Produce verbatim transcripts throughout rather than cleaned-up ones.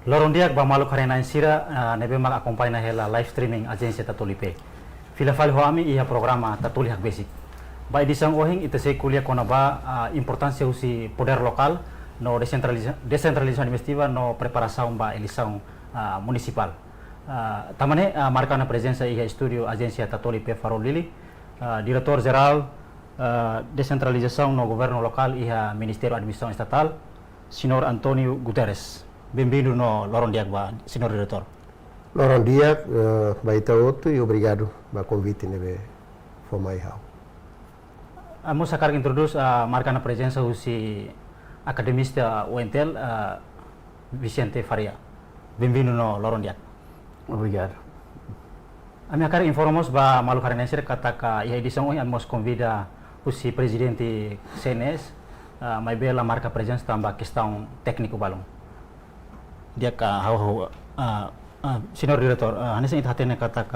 Loron di'ak ba maluk haree-na'in sira, ah, ne'ebé mak akompaña hela live streaming Ajénsia Tatoli P. Fila fali ho ami iha programa Tatoli Hakbesik. Ba edisaun ohin ita sei ko'alia kona-ba, ah, importánsia husi podér lokál no desentraliza-, desentralizasaun administrativa no preparasaun ba eleisaun, ah, munisipál. Ah, tanba ne'e, ah, marka ona prezensa iha estúdiu Ajénsia Tatoli P Farol Dili, ah, Diretór Jerál, ah, Desentralizasaun no Governu Lokál iha Ministériu Administrasaun Estatál, Señór António Guterres. Benvindu no loron di'ak ba, Señór Diretór. Loron di'ak, eh, ba ita hotu i obrigadu ba konvite ne'ebé fó mai ha'u. Ah, mós hakarak introdús, ah, marka ona prezensa husi akademista U N T L, ah, Vicente Faria. Benvindu no loron di'ak. Obrigadu. Ami hakarak informa mós ba maluk haree-na'in sira katak iha edisaun ohin ami mós konvida husi prezidente C N S, ah, maibé la marka prezensa tanba kestaun tékniku balun. Di'ak, ah, ha'u, ha'u, ah, ah, Señór Diretór, ah, hanesan ita hatene katak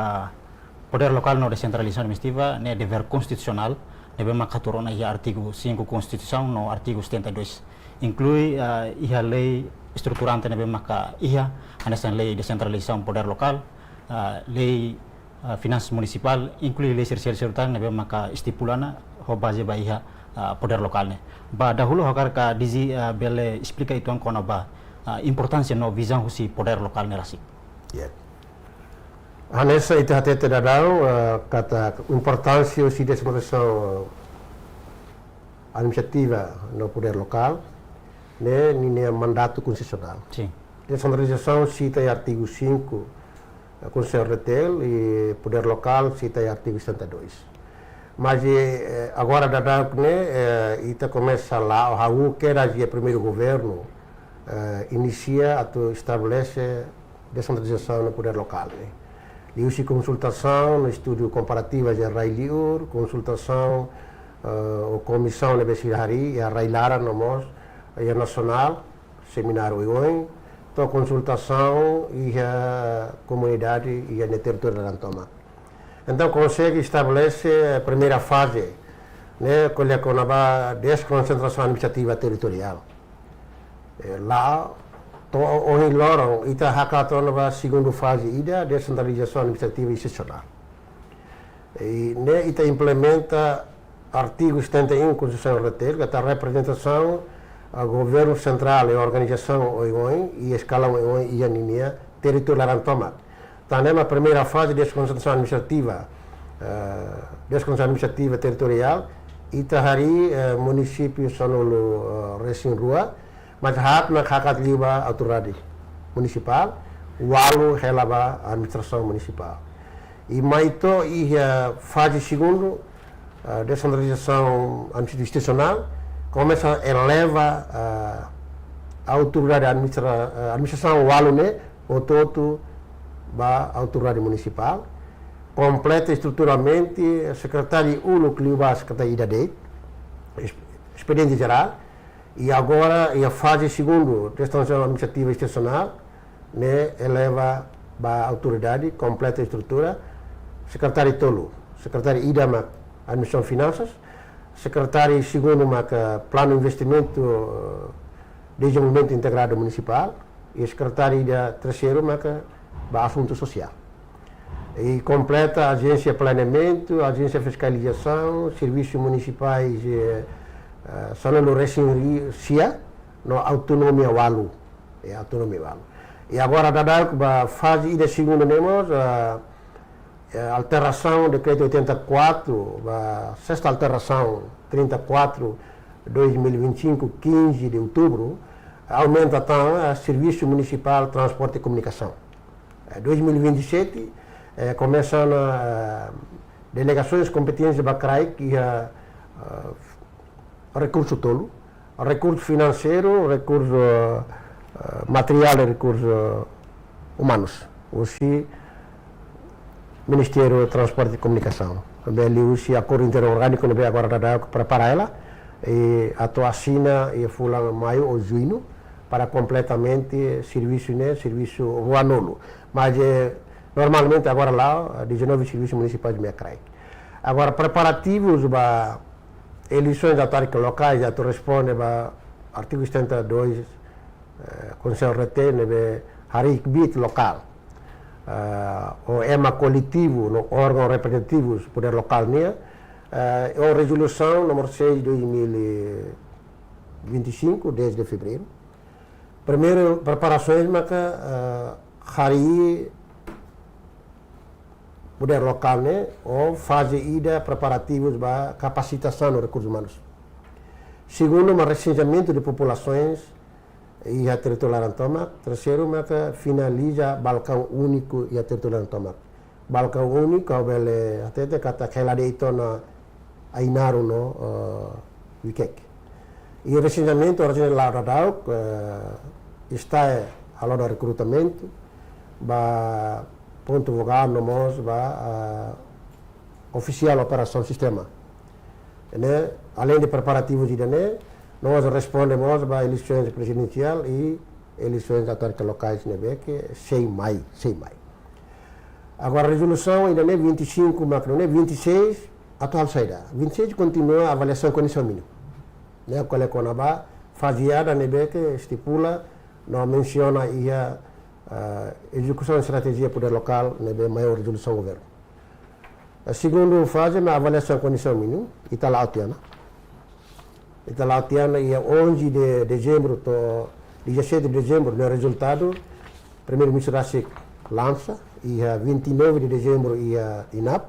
podér lokál no desentralizasaun administrativa ne'e devér konstitusionál ne'ebé mak hatuur ona iha artigu cinco Konstituisaun no artigu setenta e dois. Inklui, ah, iha lei estruturante ne'ebé maka iha, hanesan lei desentralizasaun podér lokál, ah, lei, ah, finansas munisipál, inklui lei sira seluk-seluk tan ne'ebé maka estipula ona ho baze ba iha, ah, podér lokál ne'e. Ba dahuluk ha'u hakarak D G, ah, bele esplika uitoan kona-ba, ah, importánsia no vizaun husi podér lokál ne'e rasik. Ya. Hanesan ita hatete daudaun, ah, katak importánsia husi desentralizasaun administrativa no podér lokál ne'e ninia mandatu konstitusionál. Sin. Desentralizasaun sita iha artigu cinco, eh, Konsellu R T L, i podér lokál sita iha artigu setenta e dois. Mas, eh, agora daudaun ne'e, eh, ita komesa la'o, hahú kedas iha primeiru governu, eh, inisia atu estabelese desentralizasaun no podér lokál ne'e. Liuhusi konsultasaun, estudu komparativu iha rai-liur, konsultasaun, eh, ho komisaun ne'ebé sira harii, iha rai-laran no mós iha nasionál, semináriu oioin, to'o konsultasaun iha komunidade iha nia territóriu laran tomak. Entaun, konsege estabelese primeira faze, ne'e, ko'alia kona-ba deskonsentrasaun administrativa territoriál. Eh, la'o, to'o ohin loron, ita hakat ona ba segundu faze ida, desentralizasaun administrativa institusionál. I ne'e ita implementa artigu setenta e um Konstituisaun R T L, katak reprezentasaun, ah, governu sentrál i organizasaun oioin, i eskalaun oioin iha ninia territóriu laran tomak. Tan ne'e mak primeira faze deskonsentrasaun administrativa, eh, deskonsentrasaun administrativa territoriál, ita harii, eh, munisípiu sanulu, eh, resin rua, mas haat mak hakat liu ba autoridade munisipál, ualu hela ba administrasaun munisipál. I mai to'o iha faze segundu, eh, desentralizasaun administrativa institusionál, komesa eleva, eh, autoridade administra-, eh, administrasaun ualu ne'e, hotu-hotu ba autoridade munisipál, kompleta estruturalmente, sekretáriu uluk liu ba sekretáriu ida de'it, es-, espediente jerál, i agora, iha faze segundu, desentralizasaun administrativa institusionál, ne'e eleva ba autoridade, kompleta estrutura, sekretáriu tolu, sekretáriu ida mak administrasaun finansas, sekretáriu segundu mak, eh, planu investimentu, eh, dezenvolvimentu integradu munisipál, i sekretáriu ida terseiru maka ba asuntu sosiál. I kompleta ajénsia planeamentu, ajénsia fiskalizasaun, servisu munisipais, eh, eh, sanulu resin ri-, sia, no autonomia ualu. Eh, autonomia ualu. I agora daudauk ba faze ida segundu ne'e mós, eh, eh, alterasaun dekretu oitenta e quatro, ba sesta alterasaun, trinta e quatro, dois mil e vinte e cinco, quinze de outubro, aumenta tan, eh, servisu munisipál transporte e komunikasaun. Eh, dois mil e vinte e sete, eh, komesa ona, eh, delegasoens kompetente ba kraik iha, eh, rekursu tolu, rekursu finanseiru, rekursu, eh, materiál i rekursu umanus. Husi Ministériu Transporte i Komunikasaun. Ne'ebé liuhusi akordu interorgániku ne'ebé agora daudauk prepara hela, i atu asina iha fulan maiu ou juñu, para kompletamente servisu ne'e, servisu ruanulu. Mas, eh, normalmente agora la'o, eh, dezanove servisu munisipais mak kraik. Agora, preparativus ba eleisoens autárkicas lokais, atu responde ba artigu setenta e dois, eh, Konsellu R T L, ne'ebé harii kbiit lokál, ah, ou ema koletivu no órgaun reprezentativus podér lokál nian, ah, ho rezolusaun númeru seis dois mil e vinte e cinco, dez de fevereiro. Primeiru, preparasoens maka, ah, harii podér lokál ne'e, ho faze ida preparativus ba kapasitasaun rekursus umanus. Segundu, mak resenseamentu de populasoens iha territóriu laran tomak. Terseiru, maka finaliza balkaun úniku iha territóriu laran tomak. Balkaun úniku, ha'u bele hatete katak hela de'it ona Ainaro no, eh, Vikeke. I resenseamentu, agora ne'e la'o daudauk, eh, ita halo ona rekrutamentu ba pontu vogál no mós ba, eh, ofisiál operasaun sistema. Ne'e, aleinde preparativus ida-ne'e, no mós responde mós ba eleisoens prezidensiál i eleisoens autárkicas lokais ne'ebé ke sei mai, sei mai. Agora, rezolusaun ida-ne'e vinte e cinco, mak ne'e vinte e seis, atu halo saida? Vinte e seis kontinua avaliasaun kondisaun mínimu. Ne'e ko'alia kona-ba faze ida ne'ebé ke estipula no mensiona iha, ah, ezekusaun estratéjia podér lokál ne'ebé mai ho rezolusaun governu. Eh, segundu faze mak avaliasaun kondisaun mínimu, ita la'o tiha ona. Ita la'o tiha ona iha onze de dezembro to'o dezassete de dezembro, ne'e rezultadu, Primeiru-Ministru rasik lansa, iha vinte e nove de dezembro iha INAP,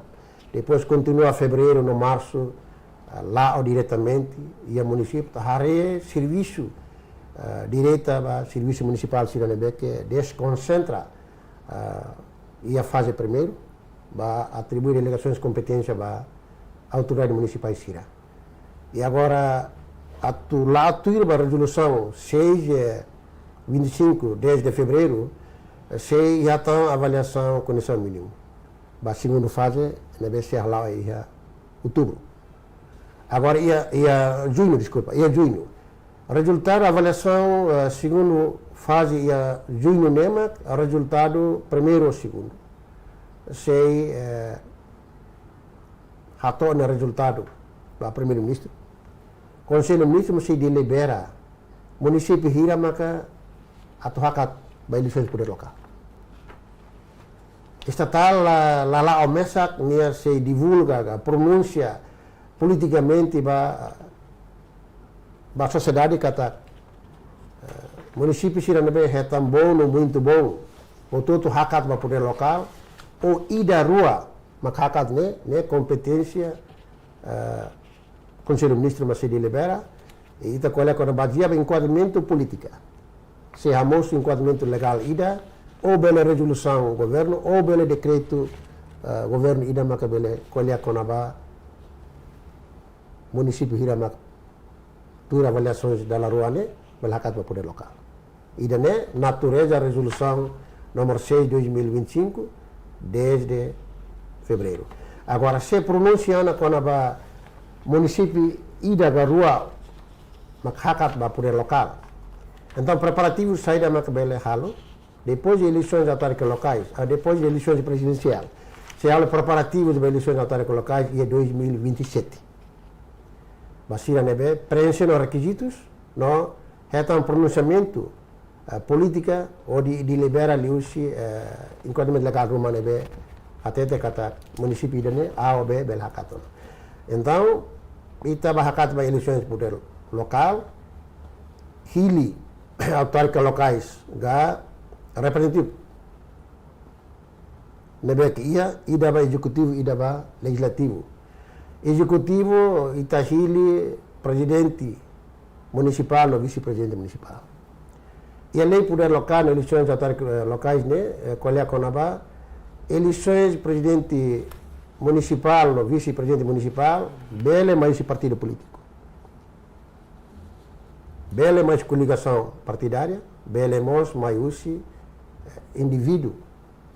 depois kontinua fevereiru no marsu, ah, la'o diretamente iha munisípiu, atu haree servisu, ah, direta ba servisu munisipál sira ne'ebé ke deskonsentra, ah, iha faze primeiru, ba atribui delegasoens kompeténsia ba autoridade munisipais sira. I agora, atu la'o tuir ba rezolusaun seis, eh, vinte e cinco, dez de fevereiro, eh, sei iha tan avaliasaun kondisaun mínimu. Ba segundu faze, ne'ebé sei hala'o iha outubru. Agora, iha, iha juñu, deskulpa, iha juñu. Rezultadu avaliasaun, eh, segundu faze iha juñu ne'e mak rezultadu primeiru ou segundu. Sei, eh, hato'o nia rezultadu ba Primeiru-Ministru. Konsellu Ministru mós sei delibera munisípiu hira maka atu hakat ba eleisoens podér lokál. Estatál la, la la'o mesak nia sei divulga ka pronunsia politikamente ba, ba sosiedade katak, eh, munisípiu sira ne'ebé hetan bonu, muito bom, hotu-hotu hakat ba podér lokál, ou ida rua mak hakat ne'e, ne'e kompeténsia, eh, Konsellu Ministru mak sei delibera, i ita ko'alia kona-ba bazeia ba enkuadramentu polítika. Se hamosu enkuadramentu legál ida, ou bele rezolusaun governu, ou bele dekretu, eh, governu ida maka bele ko'alia kona-ba munisípiu hira mak tuir avaliasoens dala rua ne'e, bele hakat ba podér lokál. Ida-ne'e natureza rezolusaun númeru seis dois mil e vinte e cinco, dez de fevereiru. Agora, se pronunsia ona kona-ba munisípiu ida ka rua mak hakat ba podér lokál. Entaun, preparativu saida mak bele halo depois de eleisoens autárkicas lokais, ah, depois de eleisoens prezidensiál. Sei halo preparativus ba eleisoens autárkicas lokais iha dois mil e vinte e sete. Ba sira ne'ebé preenxe ona rekizitus, no hetan pronunsiamentu, eh, polítika hodi delibera liuhusi, eh, enkuadramentu legál ruma ne'ebé hatete katak munisípiu ida-ne'e A ou B bele hakat ona. Entaun, ita bá hakat ba eleisoens podér lokál, hili autárkicas lokais ka reprezentativu ne'ebé ke iha, ida ba ezekutivu, ida ba lejizlativu. Ezekutivu, ita hili prezidente munisipál no vise-prezidente munisipál. Iha lei podér lokál no eleisoens autárkicas, eh, lokais ne'e, eh, ko'alia kona-ba eleisoens prezidente munisipál no vise-prezidente munisipál bele mai husi partidu polítiku. Bele mai husi koligasaun partidária, bele mós mai husi, eh, indivíduu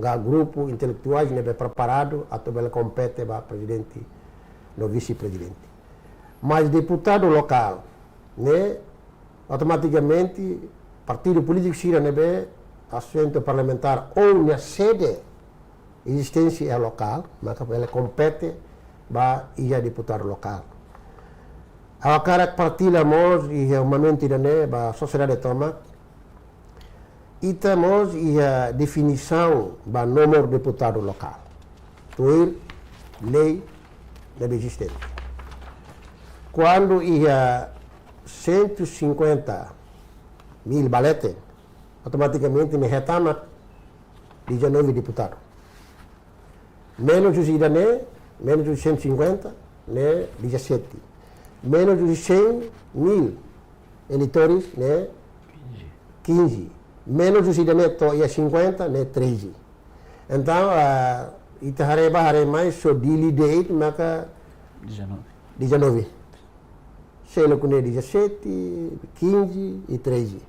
ka grupu intelektuál ne'ebé preparadu atu bele kompete ba prezidente no vise-prezidente. Mas deputadu lokál ne'e, automatikamente, partidu polítiku sira ne'ebé asentu parlamentár ou nia sede ezisténsia iha lokál, maka bele kompete ba iha deputadu lokál. Ha'u hakarak partilla mós iha momentu ida-ne'e ba sosiedade tomak. Ita mós iha definisaun ba nomor deputadu lokál tuir lei ne'ebé ezistente. Kuandu iha cento e cinquenta mil ba leten, automatikamente nia hetan mak dezanove deputadu. Menus husi ida-ne'e, menus husi cento e cinquenta, ne'e dezassete. Menus husi cem mil eleitores, ne'e quinze. Menus husi ida-ne'e to'o iha cinquenta, ne'e treze. Entaun, ah, ita haree bá haree mai, só Dili de'it maka dezanove. Dezanove. Seluk ne'e dezassete, quinze e treze.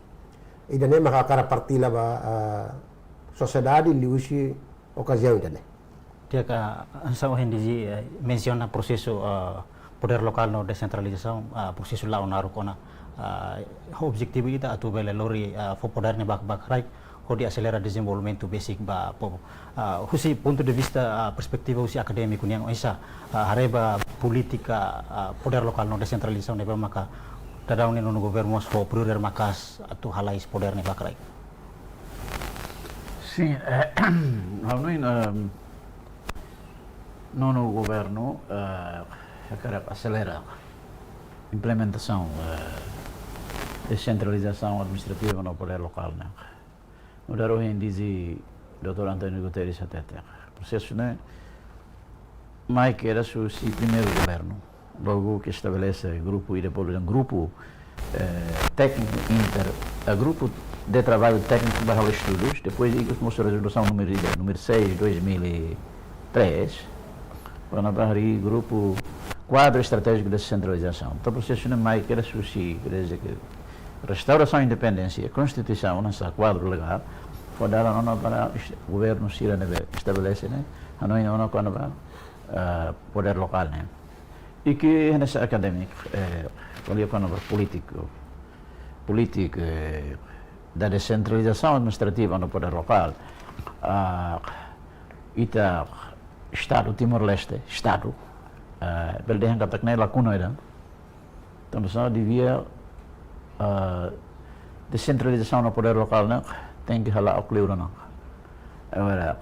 Ida-ne'e maka hakarak partilla ba, ah, sosiedade liuhusi okaziaun ida-ne'e. Di'ak, hanesan ohin Dizzy, eh, mensiona prosesu, eh, podér lokál no desentralizasaun, eh, prosesu la'o naruk ona, eh, ho objetivu ida atu bele lori, eh, fó podér ne'e ba, ba rai, hodi aselera dezenvolvimentu besik ba povu. Eh, husi pontu de vista, eh, perspetiva husi akadémiku nian, oinsá, eh, haree ba polítika, eh, podér lokál no desentralizasaun ne'ebé maka daudaun ne'e nonu governu mós fó prioridade maka'as atu halai husi podér ne'e ba rai. Sin, eh, ha'u hanoin, ehm, nonu governu, eh, hakarak aselera implementasaun, eh, desentralizasaun administrativa no podér lokál ne'e. Nu'udar ohin Dizzy, doutór António Guterres hatete, prosesu ne'e mai kedas husi primeiru governu, logu ke estabelese grupu ida bolu dehan grupu, eh, tékniku inter, eh, grupu de traballu tékniku ba halo estudus, depois ikus mós rezolusaun númeru ida, númeru seis, dois mil e três, kona-ba harii grupu kuadru estratéjiku desentralizasaun. Entaun prosesu ne'e mai kedas husi, quer dizer que restaurasaun independénsia, konstituisaun, hanesan kuadru legál, fó dalan ona para est-, governu sira ne'ebé estabelese ne'e, hanoin ona kona-ba, eh, podér lokál ne'e. I ke hanesan akadémiku, eh, ko'alia kona-ba polítiku, polítika, eh, da desentralizasaun administrativa no podér lokál. Ah, ita Estadu Timor-Leste, Estadu, eh, bele dehan katak ne'e lakuna ida. Entaun, sá devia, ah, desentralizasaun no podér lokál ne'e tenke hala'o kleur ona. Agora,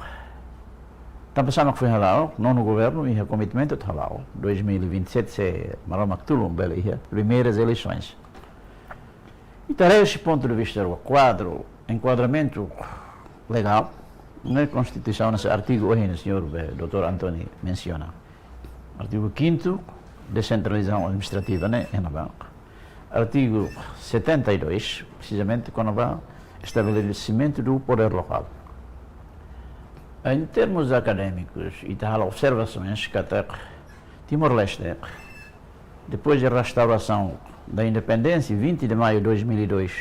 tanba sá mak foin hala'o, nonu governu iha komitmentu atu hala'o. Dois mil e vinte e sete, se Maromak tulun, bele iha primeiras eleisoens. Ita haree husi pontu de vista do kuadru, enkuadramentu legál, ne'e Konstituisaun, ne'e artigu ohin señór, eh, doutór António mensiona. Artigu quinto, desentralizasaun administrativa, ne'e, iha ne'ebá. Artigu setenta e dois, presizamente, kona-ba estabelesimentu do podér lokál. Em termos académicos, ita halo observasoens katak Timor-Leste, depois de restauração da independência, vinte de maio de dois mil e dois,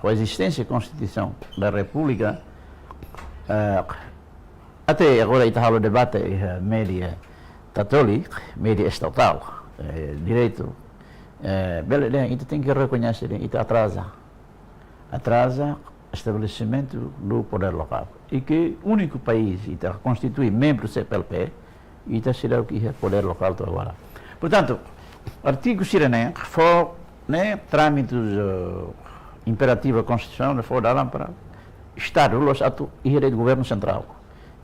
com a existência da Constituição da República, eh, até agora ita halo debate, eh, média tatoli, média estatál, eh, direitu, eh, bele dehan, ita tenke rekoñese dehan ita atraza. Atraza estabelesimentu do podér lokál. I ke úniku país ita konstitui membru C P L P, ita seidauk iha podér lokál to'o agora. Portantu, artigu sira-ne'e fó, ne'e, trámites, eh, imperativu konstitusionál, ne'e fó dalan para Estadu la'ós atu iha de'it governu sentrál.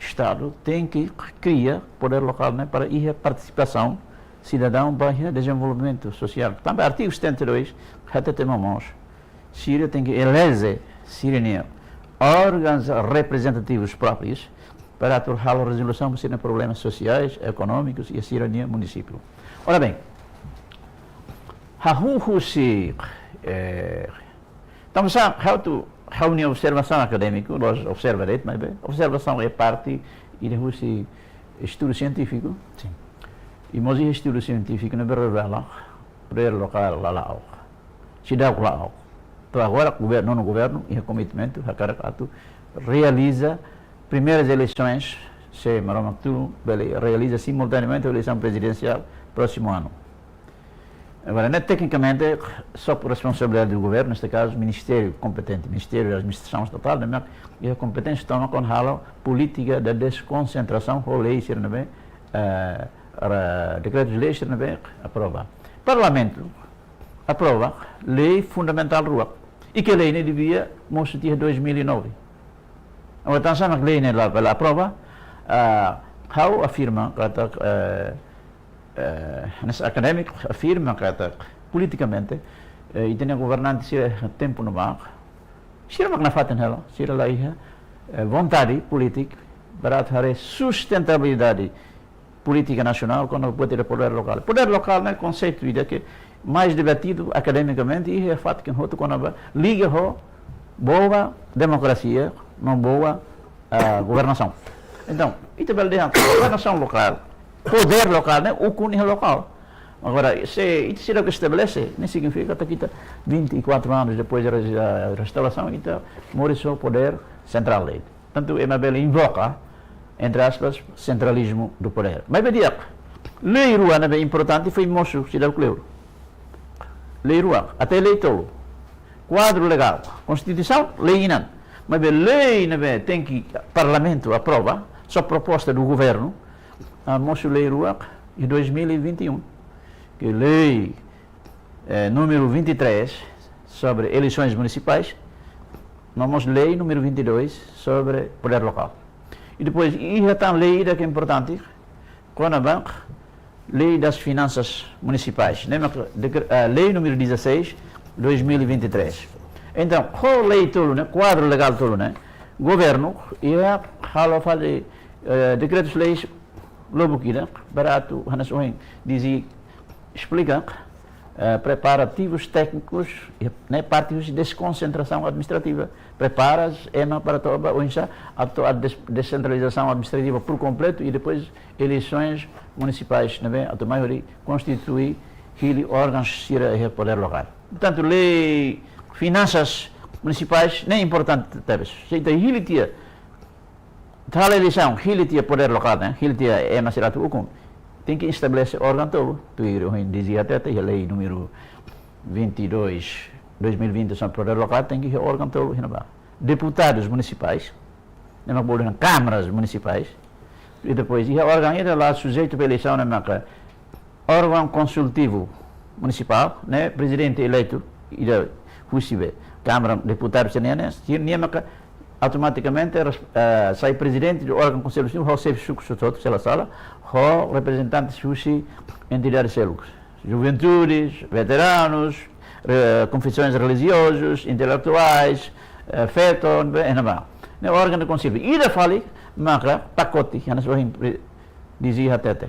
Estadu tenke kria podér lokál ne'e para iha partisipasaun sidadaun ba iha dezenvolvimentu sosiál. Tanba artigu setenta e dois hatete mós, sira tenke eleje sira-nia órgãos reprezentativus próprius para atu halo rezolusaun ba sira-nia problemas sosiais, ekonómikus iha sira-nia munisípiu. Ora bem, hahú husi, eh, entaun, sá, ha'u atu, ha'u-nia observasaun akadémiku, la'ós observa de'it, maibé observasaun é parte ida husi estudu sientífiku. Sin. I mós iha estudu sientífiku ne'ebé revela podér lokál la la'o. Seidauk la'o. To'o agora governu, nonu governu iha komitmentu hakarak atu realiza primeiras eleisoens, se Maromak tulun, bele realiza simultaneamente eleisaun prezidensiál prósimu anu. Agora, ne'e teknikamente, sob responsabilidade do governo, neste caso, ministériu kompetente, Ministério da Administração Estatal, ne'e mak iha kompeténsia tomak kona-ba halo polítika da deskonsentrasaun, ho lei sira ne'ebé, eh, ra-, dekretus-lei sira ne'ebé aprova. Parlamentu aprova lei fundamentál rua. I ke lei ne'e devia mosu tiha dois mil e nove. Agora, tanba sá mak lei ne'e la, la aprova, ah, ha'u afirma katak, eh, eh, hanesan akadémiku afirma katak politikamente, eh, ita-nia governante sira tempu ne'ebá, sira mak nafatin hela, sira la iha, eh, vontade polítika para atu haree sustentabilidade polítika nasionál kona-ba buat ida podér lokál. Podér lokál ne'e konseitu ida ke mais debatidu akademikamente iha fatin hotu kona-ba liga ho boa demokrasia no boa, ah, governasaun. Entaun, ita bele dehan governasaun lokál, podér lokál ne'e ukun iha lokál. Agora, se ita seidauk estabelese, ne'e signifika katak ita vinte e quatro anos depois da res-, da restauração, ita moris ho podér sentrál de'it. Portantu, ema bele invoka, entre aspas, centralismo do poder. Maibé di'ak, lei rua ne'ebé importante foin mosu seidauk kleur. Lei rua, até lei tolu. Kuadru legál, konstituisaun, lei inan. Maibé lei ne'ebé tenke parlamentu aprova, sob proposta do governo, ah, mosu lei rua iha dois mil e vinte e um, ke lei, eh, número vinte e três sobre eleições municipais, no mós lei número vinte e dois sobre poder local. I depois iha tan lei ida ke importante, kona-ba lei das finanças municipais, ne'e mak decre-, ah, lei número dezasseis, dois mil e vinte e três. Entaun, ho lei tolu ne'e, kuadru legál tolu ne'e, governu iha halo fali, eh, dekretus-leis lubuk ida, para atu hanesan ohin Dizzy esplika, eh, preparativus téknikus, i, ne'e, parte husi deskonsentrasaun administrativa. Prepara ema para atu ba oinsá atu to'o des-, desentralizasaun administrativa por kompletu i depois eleisoens munisipais ne'ebé atu mai hodi konstitui hili órgauns sira iha podér lokál. Portantu, lei finansas munisipais ne'e importante tebes. Se ita hili tiha, halo eleisaun, hili tiha podér lokál, ne'e, hili tiha ema sira atu ukun, tenke estabelese órgaun tolu, tuir ohin Dizzy hatete, iha lei número vinte e dois, dois mil e vinte sobre podér lokál, tenke iha órgaun tolu iha ne'ebá. Deputadus munisipais, ne'e mak bolu dehan câmaras municipais, i depois iha órgaun ida la sujeitu ba eleisaun, ne'e maka órgaun konsultivu munisipál, ne'e, prezidente eleitu ida husi be Kámara Deputadus sira-nian, ne'e, sira-nian maka automatikamente res-, eh, sai prezidente do órgaun konsellu, ho xefe suku hotu-hotu, se la sala, ho reprezentantes husi entidades seluk. Juventudes, veteranus, re-, konfesoens relijiozus, intelektuais, eh, feto, be, iha ne'ebá. Ne'e órgaun konsellu. Ida fali maka pakote, hanesan ohin pre-, Dizzy hatete.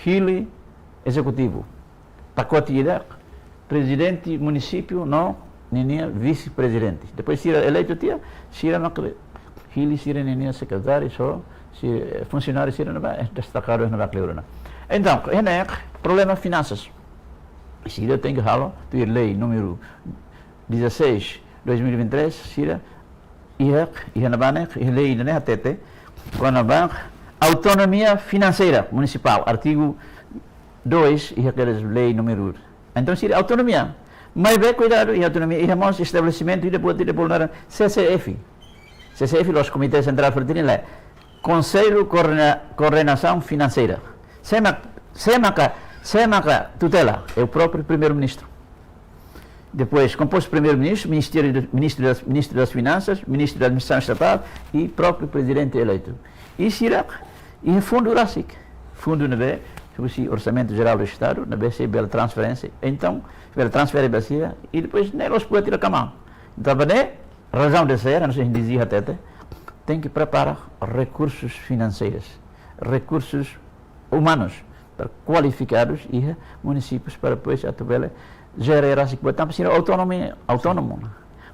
Hili ezekutivu. Pakote ida, prezidente munisípiu no ninia vise-prezidente. Depois sira eleitu tiha, sira mak hili sira-ninia sekretáriu, so, si, eh, funsionáriu sira ne'ebá, eh, destakadu ne'ebá kleur ona. Entaun, iha ne'e problema finansas. Sira tenke halo, tuir lei número dezasseis, dois mil e vinte e três, sira iha, iha ne'ebá ne'e, iha lei ida ne'e hatete, kona-ba autonomia finanseira munisipál, artigu dois, iha kedas lei número. Entaun, sira autonomia. Maibé, kuidadu, iha autonomia, iha mós estabelesimentu ida, buat ida bolu naran C C F. C C F, la'ós Komité Sentrál Fertilidade, Konsellu Koordena-, Koordenasaun Finanseira. Sé mak, sé maka, sé maka tutela, é o próprio Primeiro-Ministro. Depois, kompostu Primeiro-Ministro, Ministério de, Ministro das, Ministro das Finansas, Ministro da Administração Estatal i própriu prezidente eleitu. I sira, i fundu rasik. Fundu ne'ebé, husi Orsamentu Jerál do Estadu, ne'ebé sei bele transferénsia. Entaun, bele transfere ba sira, i depois ne'e la'ós buat ida kamang. Entaun, ba ne'e, razaun de ser, hanesan ohin Dizzy hatete, tenke prepara rekursus finanseiros, rekursus umanus, para kualifikadus iha munisípius para depois atu bele jere rasik buat tanba sira autonomia, autónomu.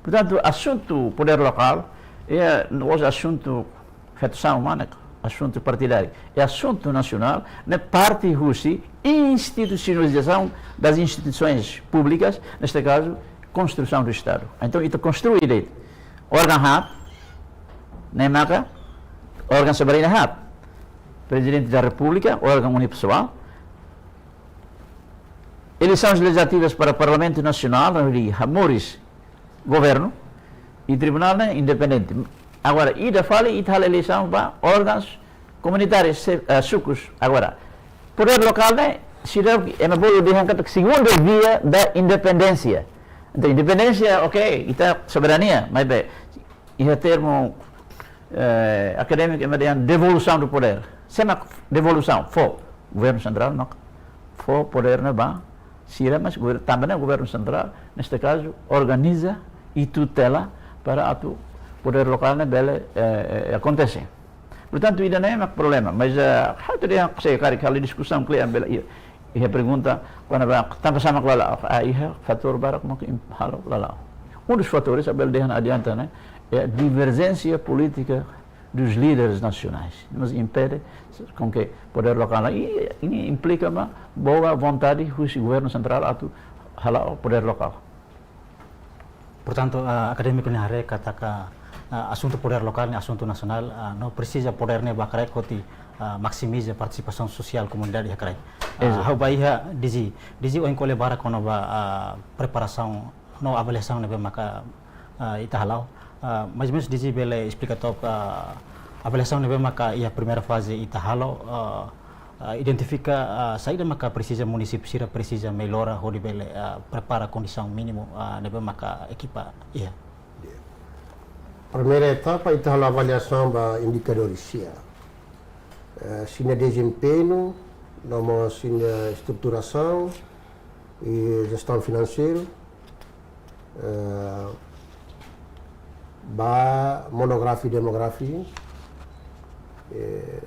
Portantu, asuntu podér lokál, é, la'ós asuntu feto-san umana, asuntu partidáriu, é asuntu nasionál, ne'e parte husi institucionalização das instituições públicas, neste caso, construção do Estado. Entaun, ita konstrui de'it órgaun haat, ne'e maka órgaun soberania haat. Presidente da República, órgaun unipessoal. Eleições legislativas para Parlamento Nacional, onde há moris governu, i tribunál ne'e independente. Agora, ida fali, ita halo eleisaun ba órgauns komunitárius, se-, eh, sukus. Agora, podér lokál ne'e, sira, ema bolu dehan katak segunda via da independência. Entaun, independénsia, ok, ita soberania, maibé, iha termu Eh, akadémiku ema dehan devolução do poder. Sé mak devolusaun? Fó governu sentrál mak fó podér ne'e ba sira, mas gover-, tanba ne'e governu sentrál, neste kazu, organiza i tutela para atu podér lokál ne'e bele, eh, eh, akontese. Portantu, ida-ne'e mak problema, mas, eh, ha'u atu dehan, se karik halo diskusaun kle'an bele, iha, iha pergunta, kona-ba tanba sá mak la la'o, ah, iha fatór barak mak im-, halo la la'o. Um dos fatores, ita bele dehan, adianta, ne'e, é diverjénsia polítika dos líderes nacionais. Mas impede com que podér lokál, i ne'e implika mak boa vontade husi governu sentrál atu hala'o podér lokál. Portantu, ah, akadémiku ne'e haree katak, ah, asuntu podér lokál ne'e asuntu nasionál, ah, no presiza podér ne'e ba karik hodi, ah, maksimiza partisipasaun sosiál komunidade iha kraik. Ah, Ezatu. Ha'u ba iha D G, D G ohin ko'alia barak kona-ba, ah, preparasaun no avaliasaun ne'ebé maka, ah, ita hala'o. Ah, mais ou menus D G bele esplika took, ah, avaliasaun ne'ebé maka iha primeira faze ita halo, ah, ah, identifika, ah, saida maka presiza, munisípiu sira presiza mellora hodi bele, ah, prepara kondisaun mínimu, ah, ne'ebé maka ekipa iha. Primeira etapa, ita halo avaliasaun ba indikadór sira. Eh, sira-nia dezempeñu, no mós sira-nia estruturasaun i jestaun finanseiru, eh, ba monografia demográfia, eh,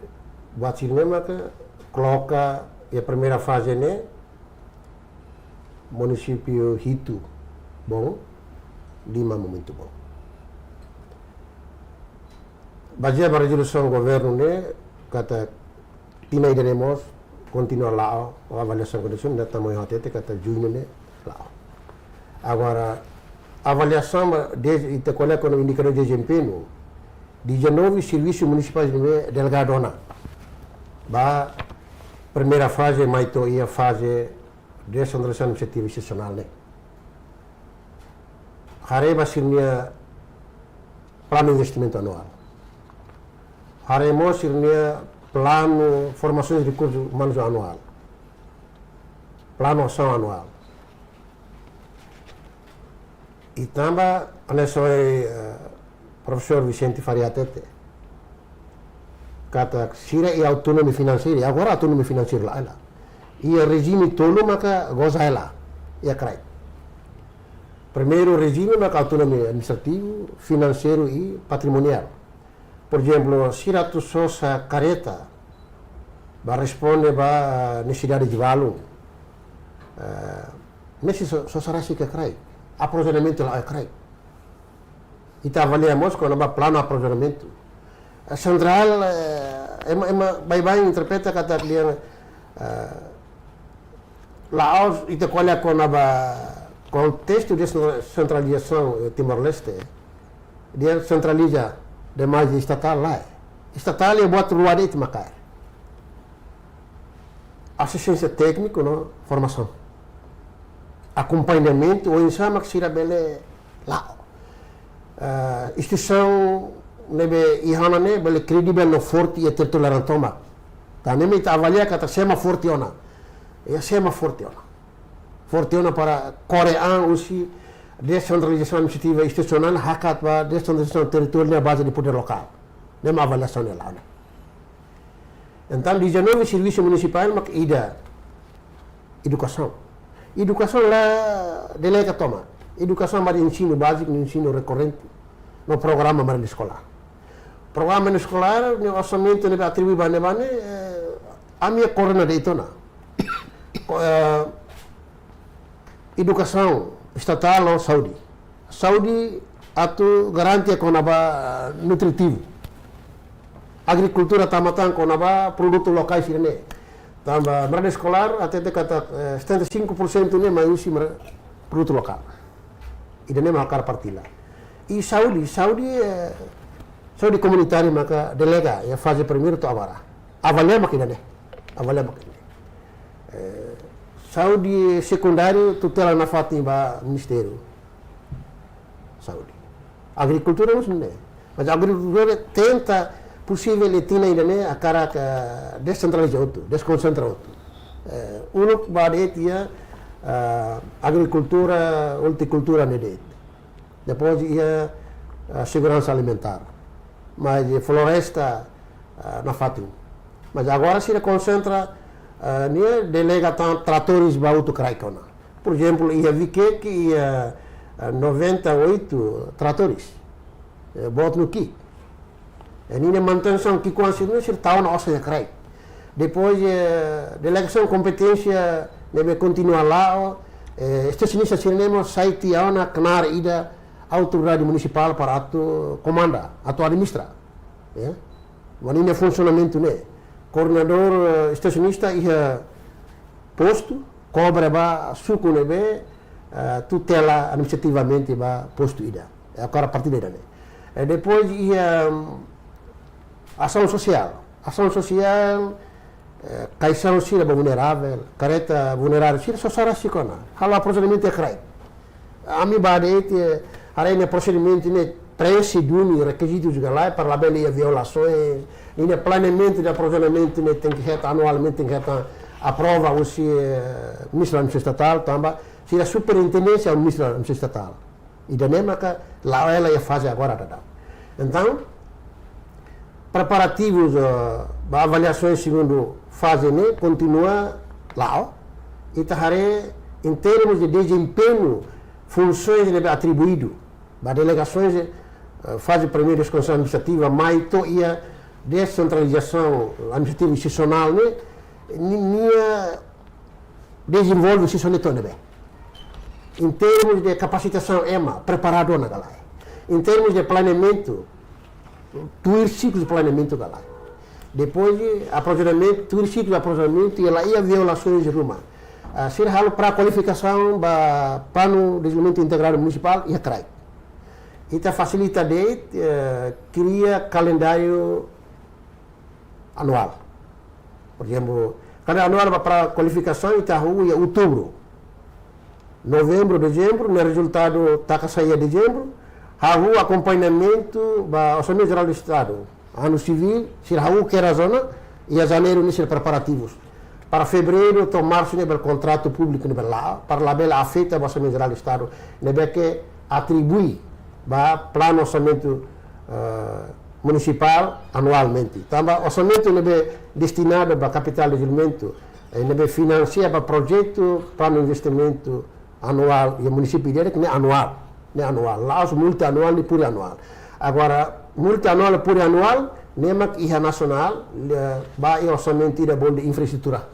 buat sira-ne'e maka koloka iha primeira faze ne'e, munisípiu hitu bom, lima momentu bom. Bazeia ba rezolusaun governu ne'e, katak tinan ida-ne'e mós kontinua la'o, avaliasaun kondisaun, ne'e tama iha hatete katak juñu ne'e la'o. Agora, avaliasaun ba, de, ita ko'alia kona-ba indikadór dezempeñu, dezanove servisu munisipál ne'ebé delegadu ona ba primeira faze, mai to'o iha faze desentralizasaun administrativa institusionál ne'e. Haree ba sira-nia planu investimentu anuál. Haree mós sira-nia planu formasaun rekursus umanus anuál. Planu asaun anuál. I tanba, hanesan, eh, Profesór Vicente Faria hatete, katak sira iha autonomia finanseiru, agora autonomia finanseiru la'o hela. Iha rejime tolu maka goza hela iha kraik. Primeiru rejime maka autonomia administrativu, finanseiru i patrimoniál. Por ezemplu, sira atu sosa kareta ba responde ba nesesidade de balun. Eh, ne'e sei so-, sosa rasik iha kraik. Aprovizionamentu la'o iha kraik. Ita avalia mós kona-ba planu aprovizionamentu. Eh, sentrál, eh, ema, ema baibain interpreta katak dehan, eh, la'ós ita ko'alia kona-ba kontestu de sentralizasaun, eh, Timor-Leste, dehan sentraliza demais estatál, lae. Estatál iha buat rua de'it mak kaer. Asisténsia tékniku no formasaun. Akompañamentu, oinsá mak sira bele la'o. Eh, instituisaun ne'ebé iha ona ne'e bele kredivel no forte iha territóriu laran tomak. Tan ne'e mak ita avalia katak sé mak forte ona. Iha sé mak forte ona. Forte ona para kore an husi desentralizasaun administrativa institusionál hakat ba desentralizasaun territoriál baze de podér lokál. Ne'e mak avaliasaun ne'e la'o ona. Entaun, dezanove servisu munisipál mak ida edukasaun. Edukasaun la delega tomak. Edukasaun mak ensinu báziku, ensinu rekorrente, no programa merenda eskolár. Programa merenda eskolár, nia orsamentu ne'ebé atribui ba ne'ebá ne'e, eh, ami koordena de'it ona. Ko-, eh, edukasaun estatál no saúde. Saúde atu garante kona-ba, eh, nutritivu. Agrikultura tama tan kona-ba produtu lokál sira-ne'e. Tanba merenda eskolár, hatete katak, eh, setenta e cinco por cento ne'e mai husi mer-, produtu lokál. Ida-ne'e mak hakarak partilla. I saúde, saúde, eh, saúde komunitária maka delega iha faze primeiru to'o agora. Avalia mak ida-ne'e. Avalia mak ida-ne'e. Eh, saúde sekundáriu tutela nafatin ba Ministériu Saúde. Agrikultura mós ne'e. Mas agrikultura tenta posivel iha tinan ida-ne'e hakarak, eh, desentraliza hotu, deskonsentra hotu. Eh, uluk ba de'it iha, eh, agrikultura, ortikultura ne'e de'it. Depois iha, eh, seguransa alimentár. Mas, eh, floresta, ah, nafatin. Mas agora sira konsentra, ah, ne'e delega tan tratores ba hotu kraik ona. Por ezemplu, iha Viqueque, iha, ah, noventa e oito tratores. Eh, boot no ki'ik. Eh, ninia manutensaun ki'ikoan sira-ne'e sira tau ona osan iha kraik. Depois, eh, delegasaun kompeténsia ne'ebé kontinua la'o, eh, estensionista sira-ne'e mós sai tiha ona knaar ida autoridade munisipál para atu komanda, atu administra. Ya. Ba ninia funsionamentu ne'e. Koordenadór, eh, estensionista iha postu, kobre ba suku ne'ebé, eh, tutela administrativamente ba postu ida. Eh, agora partida ida-ne'e. Eh, depois iha, hum, asaun sosiál. Asaun sosiál, eh, kaixaun sira ba vulnerável, kareta vulnerável sira só sara sira kona. Halo aprozionamentu iha kraik. Ami ba de'it, eh, haree ne'e prosedimentu ne'e preenxe duni rekizitus ka lae, para labele iha violasaun. Ninia planeamentu de aprovizionamentu ne'e tenke hetan anualmente, tenke hetan aprova husi, eh, Ministru Administrasaun Estatál, tanba sira superintendénsia Ministru Administrasaun Estatál. Ida-ne'e maka la'o hela iha faze agora daudaun. Entaun, preparativus, eh, ba avaliasaun segundu faze ne'e kontinua la'o. Ita haree em termos de desempenho, funsoens ne'ebé atribuídu ba delegasoens, eh, faze primeira deskonstrusaun administrativa, mai to'o iha desentralizasaun administrativa institusionál ne'e, ni-, nia dezenvolve sira-ne'e to'o ne'ebé. Em termos de kapasitasaun ema, preparadu ona ka lae. Em termos de planeamentu, tuir siklu planeamentu ka lae. Depois de aprozionamentu, tuir siklu aprozionamentu, iha la iha violasaun ruma. Ah, sira halo pré-kualifikasaun ba Planu Dezenvolvimentu Integradu Munisipál iha kraik. Ita fasilita de'it, eh, kria kalendáriu anuál. Por ezemplu, kada anuál ba pré-kualifikasaun ita hahú iha outubru, novembru, dezembru, ne'e rezultadu taka sai iha dezembru, hahú akompañamentu ba Orsamentu Jerál do Estadu, Ano Sivíl, sira hahú kedas ona, iha janeiru ne'e sira preparativus. Para fevereiru to'o marsu ne'e bele kontratu públiku ne'e bele la'o, para labele afeta ba Orsamentu Jerál do Estadu, ne'ebé ke atribui ba planu orsamentu, eh, munisipál anualmente. Tanba orsamentu ne'ebé destinadu ba kapitál dezenvolvimentu, eh, ne'ebé finansia ba projetu, planu investimentu anuál iha munisípiu ida-idak ne'e anuál, ne'e anuál. La'ós multianuál, ne'e plurianuál. Agora, multianuál, plurianuál, ne'e mak iha nasionál, eh, ba iha orsamentu ida bolu infraestrutura.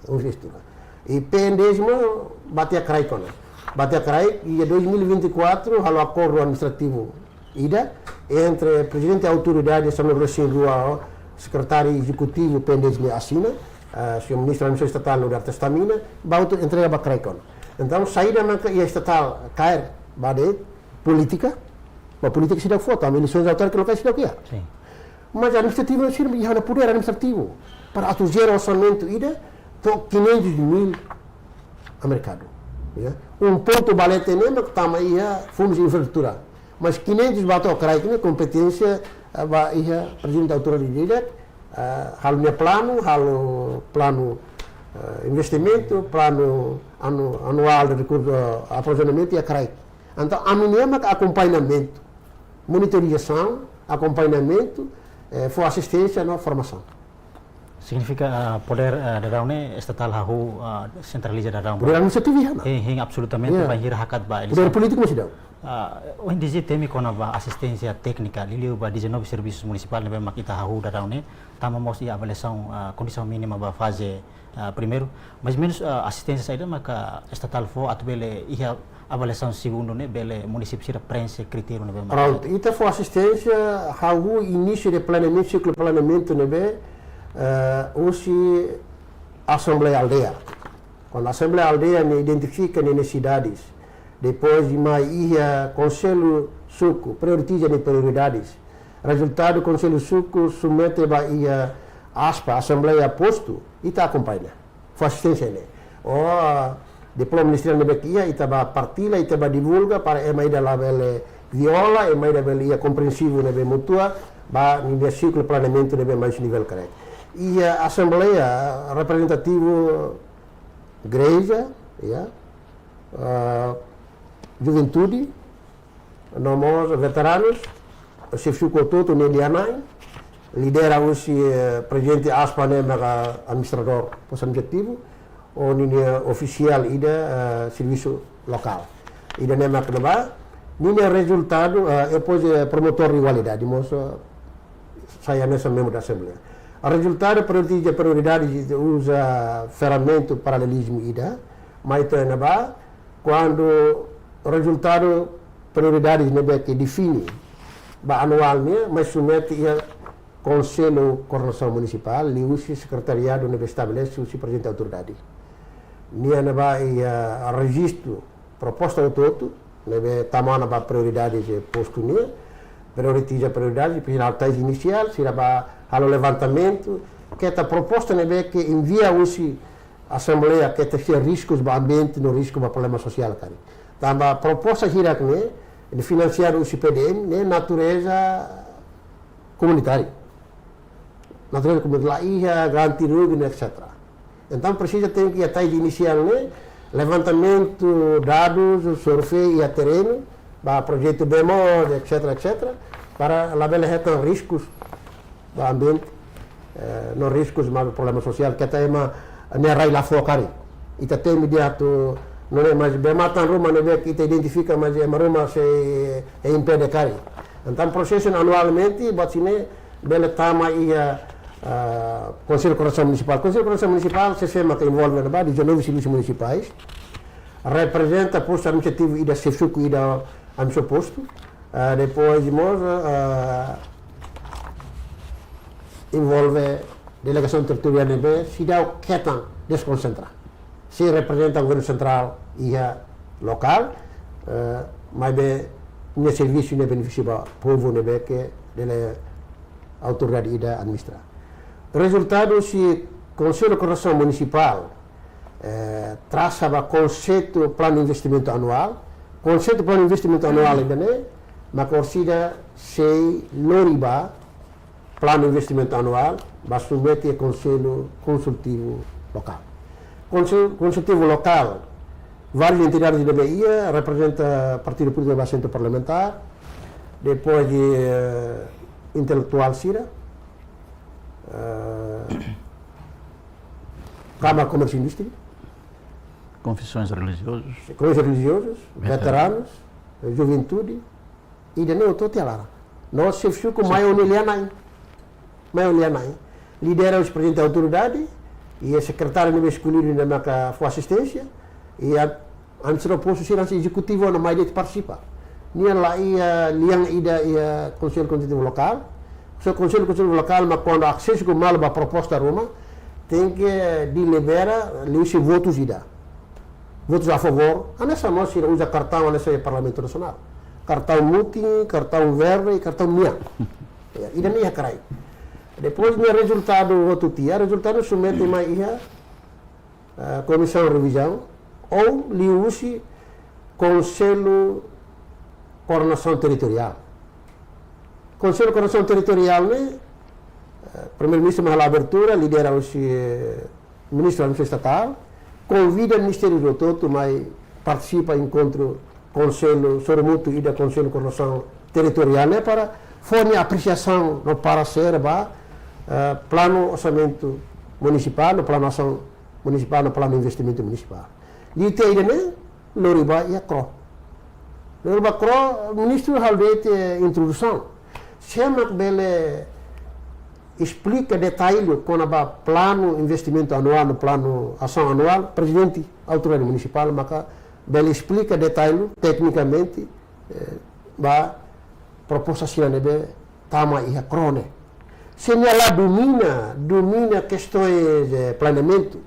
Infraestrutura. I P N D S mós ba tiha kraik ona. Ba tiha kraik, iha dois mil e vinte e quatro, halo akordu administrativu ida entre Prezidente Autoridade Samuel Rossin Rua, Sekretáriu Ezekutivu P N D S ne'e asina, eh, señór Ministru Administrasaun Estatál Norberto Stamina, ba atu entrega ba kraik ona. Entaun, saida maka iha estatál kaer ba de'it, polítika, ba polítika seidauk fó, tanba eleisoens autárkicas lokais seidauk iha. Sin. Mas administrativu sira iha ona podér administrativu para atu jere orsamentu ida to'o quinhentos mil merkadu. Ya. Um ponto balete ne'e mak tama iha fundus infraestrutura. Mas quinhentos ba to'o kraik ne'e kompeténsia, eh, ba iha Prezidente Autoridade ida, eh, halo nia planu, halo planu, eh, investimentu, planu anu-, anuál de rekursu, eh, aprovizionamentu iha kraik. Entaun, ami-nia mak akompañamentu, monitorizasaun, akompañamentu, eh, fó asisténsia no formasaun. Signifika, ah, podér, ah, daudaun ne'e estatál hahú, ah, sentraliza daudaun ba. Podér administrativu iha ona. Hein, hein, absolutamente, Ya. bainhira hakat ba Podér eleisaun. Polítiku mós seidauk. Ah, ohin D G temi kona-ba asisténsia téknika, liuliu ba dezanove servisus munisipál ne'ebé mak ita hahú daudaun ne'e, tanba mós iha avaliasaun, ah, kondisaun mínima ba faze, ah, primeiru. Mais menus, ah, asisténsia saida maka estatál fó atu bele iha avaliasaun segundu ne'e bele munisípiu sira preenxe kritériu ne'ebé mak. Prontu, ita fó asisténsia, hahú inísiu de planeamentu, siklu planeamentu ne'ebé, eh, husi Asembleia Aldeia. Kuandu Asembleia Aldeia ne'e identifika nia nesesidades, depois de mai iha Konsellu Suku, prioritiza nia prioridades. Rezultadu Konsellu Suku submete ba iha ASPA, Asembleia Postu, ita akompaña. Fó asisténsia ne'e. Ou, ah, diploma ministeriál ne'ebé ke iha, ita ba partilla, ita ba divulga, para ema ida labele viola, ema ida bele iha kompreensivu ne'ebé mútua, ba ninia siklu planeamentu ne'ebé mais nivel kraik. Iha asembleia reprezentativu igreja, ya, ah, juventude, no mós veteranus, xefe suku hotu-hotu nia lia-na'in, lidera husi, eh, prezidente ASPA ne'e maka administradór postu administrativu, ho ninia ofisiál ida, eh, servisu lokál. Ida-ne'e mak ne'ebá, ninia rezultadu, eh, depois, eh, promotór igualdade, mós, eh, sai hanesan membru da Asembleia. Rezultadu prioriza prioridade, uza ferramenta paralelizmu ida, mai to'o ne'ebá, kuandu rezultadu prioridade ne'ebé ke define ba anuál nian, mai submete iha Konsellu Koordenasaun Munisipál, liuhusi sekretariadu ne'ebé estabelese husi prezidente autoridade. Nia ne'ebá iha rejistu proposta hotu-hotu, ne'ebé tama ona ba prioridade de postu nian, prioritiza prioridade, depois na tais inisiál, sira bá halo levantamentu, keta proposta ne'ebé ke envia husi Asembleia, keta sira riskus ba ambiente, no risku ba problema sosiál karik. Tanba proposta hirak ne'e, ne'e finansiadu husi P D M, ne'e natureza komunitáriu. Natureza komunitáriu, la iha ganti rugi, ne'e, et cetera. Entaun, presiza tenke iha tais inisiál ne'e, levantamentu dadus, sorvei iha terrenu, ba projetu bee moos, et cetera, et cetera, para labele hetan riskus ba ambiente, eh, no riskus ba problema sosiál, keta ema nia rai la fó karik. Ita temi di'ak atu, no ne, mas bee matan ruma ne'ebé ke ita identifika, mas ema ruma sei, eh, impede karik. Entaun, prosesu anualmente, buat sira-ne'e bele tama iha, ah, Konsellu Koordenasaun Munisipál. Konsellu Koordenasaun Munisipál, sé-sé maka envolve ne'ebá, dezanove servisu munisipais. Reprezenta postu administrativu ida, xefe suku ida, administra postu. Ah, depois mós, ah, envolve delegasaun territoriál ne'ebé seidauk hetan deskonsentra. Sei reprezenta governu sentrál iha lokál, eh, maibé nia servisu ne'e benefisia ba povu ne'ebé ke dele autoridade ida administra. Rezultadu husi Konsellu Koordenasaun Munisipál, eh, trasa ba konseitu planu investimentu anuál. Konseitu planu investimentu anuál ida-ne'e, maka orsida sei lori ba planu investimentu anuál, ba submete iha Konsellu Konsultivu Lokál. Konsellu Konsultivu Lokál, várias entidades de B I A, reprezenta partidu polítiku ba assentu parlamentár, depois de, eh, intelektuál sira, eh, Kámara Komérsiu Indústria, Konfesaun Relijioza, Konfesaun Relijioza, Veteranu, veteranus, eh, juventude, ida-ne'e hotu-hotu iha laran. No xefe suku mai ho nia lia-na'in. Mai ho nia lia-na'in. Lidera husi prezidente autoridade, i sekretáriu ne'ebé eskolidu ne'e maka fó asisténsia, i a, administradór postu sira, ezekutivu ne'e mai de'it partisipa. Nia la iha lian ida iha Konsellu Konsultivu Lokál. Só Konsellu Konsultivu Lokál mak kuandu asesu ho malu ba proposta ruma, tenke delibera liuhusi votus ida. Votus a favór, hanesan mós sira uza kartaun hanesan iha Parlamentu Nasionál. Kartaun mutin, kartaun verde, kartaun mean. Ya, ida-ne'e iha kraik. Depois nia rezultadu hotu tiha, rezultadu submete mai iha, eh, Komisaun Revizaun, ou liuhusi Konsellu Koordenasaun Territoriál. Konsellu Koordenasaun Territoriál ne'e, eh, Primeiru-Ministru mai halo abertura, lidera husi, eh, Ministru Administrasaun Estatál, konvida ministériu hotu-hotu mai partisipa enkontru konsellu, sorumutu ida Konsellu Koordenasaun Territoriál ne'e para fó nia apresiasaun no paresér ba, eh, planu orsamentu munisipál, no planu asaun munisipál, no planu investimentu munisipál. Liu tiha ida-ne'e, lori ba iha KRO. Lori ba KRO, ministru halo de'it, eh, introdusaun. Sé mak bele esplika detallu kona-ba planu investimentu anuál, no planu asaun anuál, prezidente autoridade munisipál maka bele esplika detallu teknikamente, eh, ba proposta sira ne'ebé tama iha KRO ne'e. Se nia la domina, domina kestaun de planeamentu,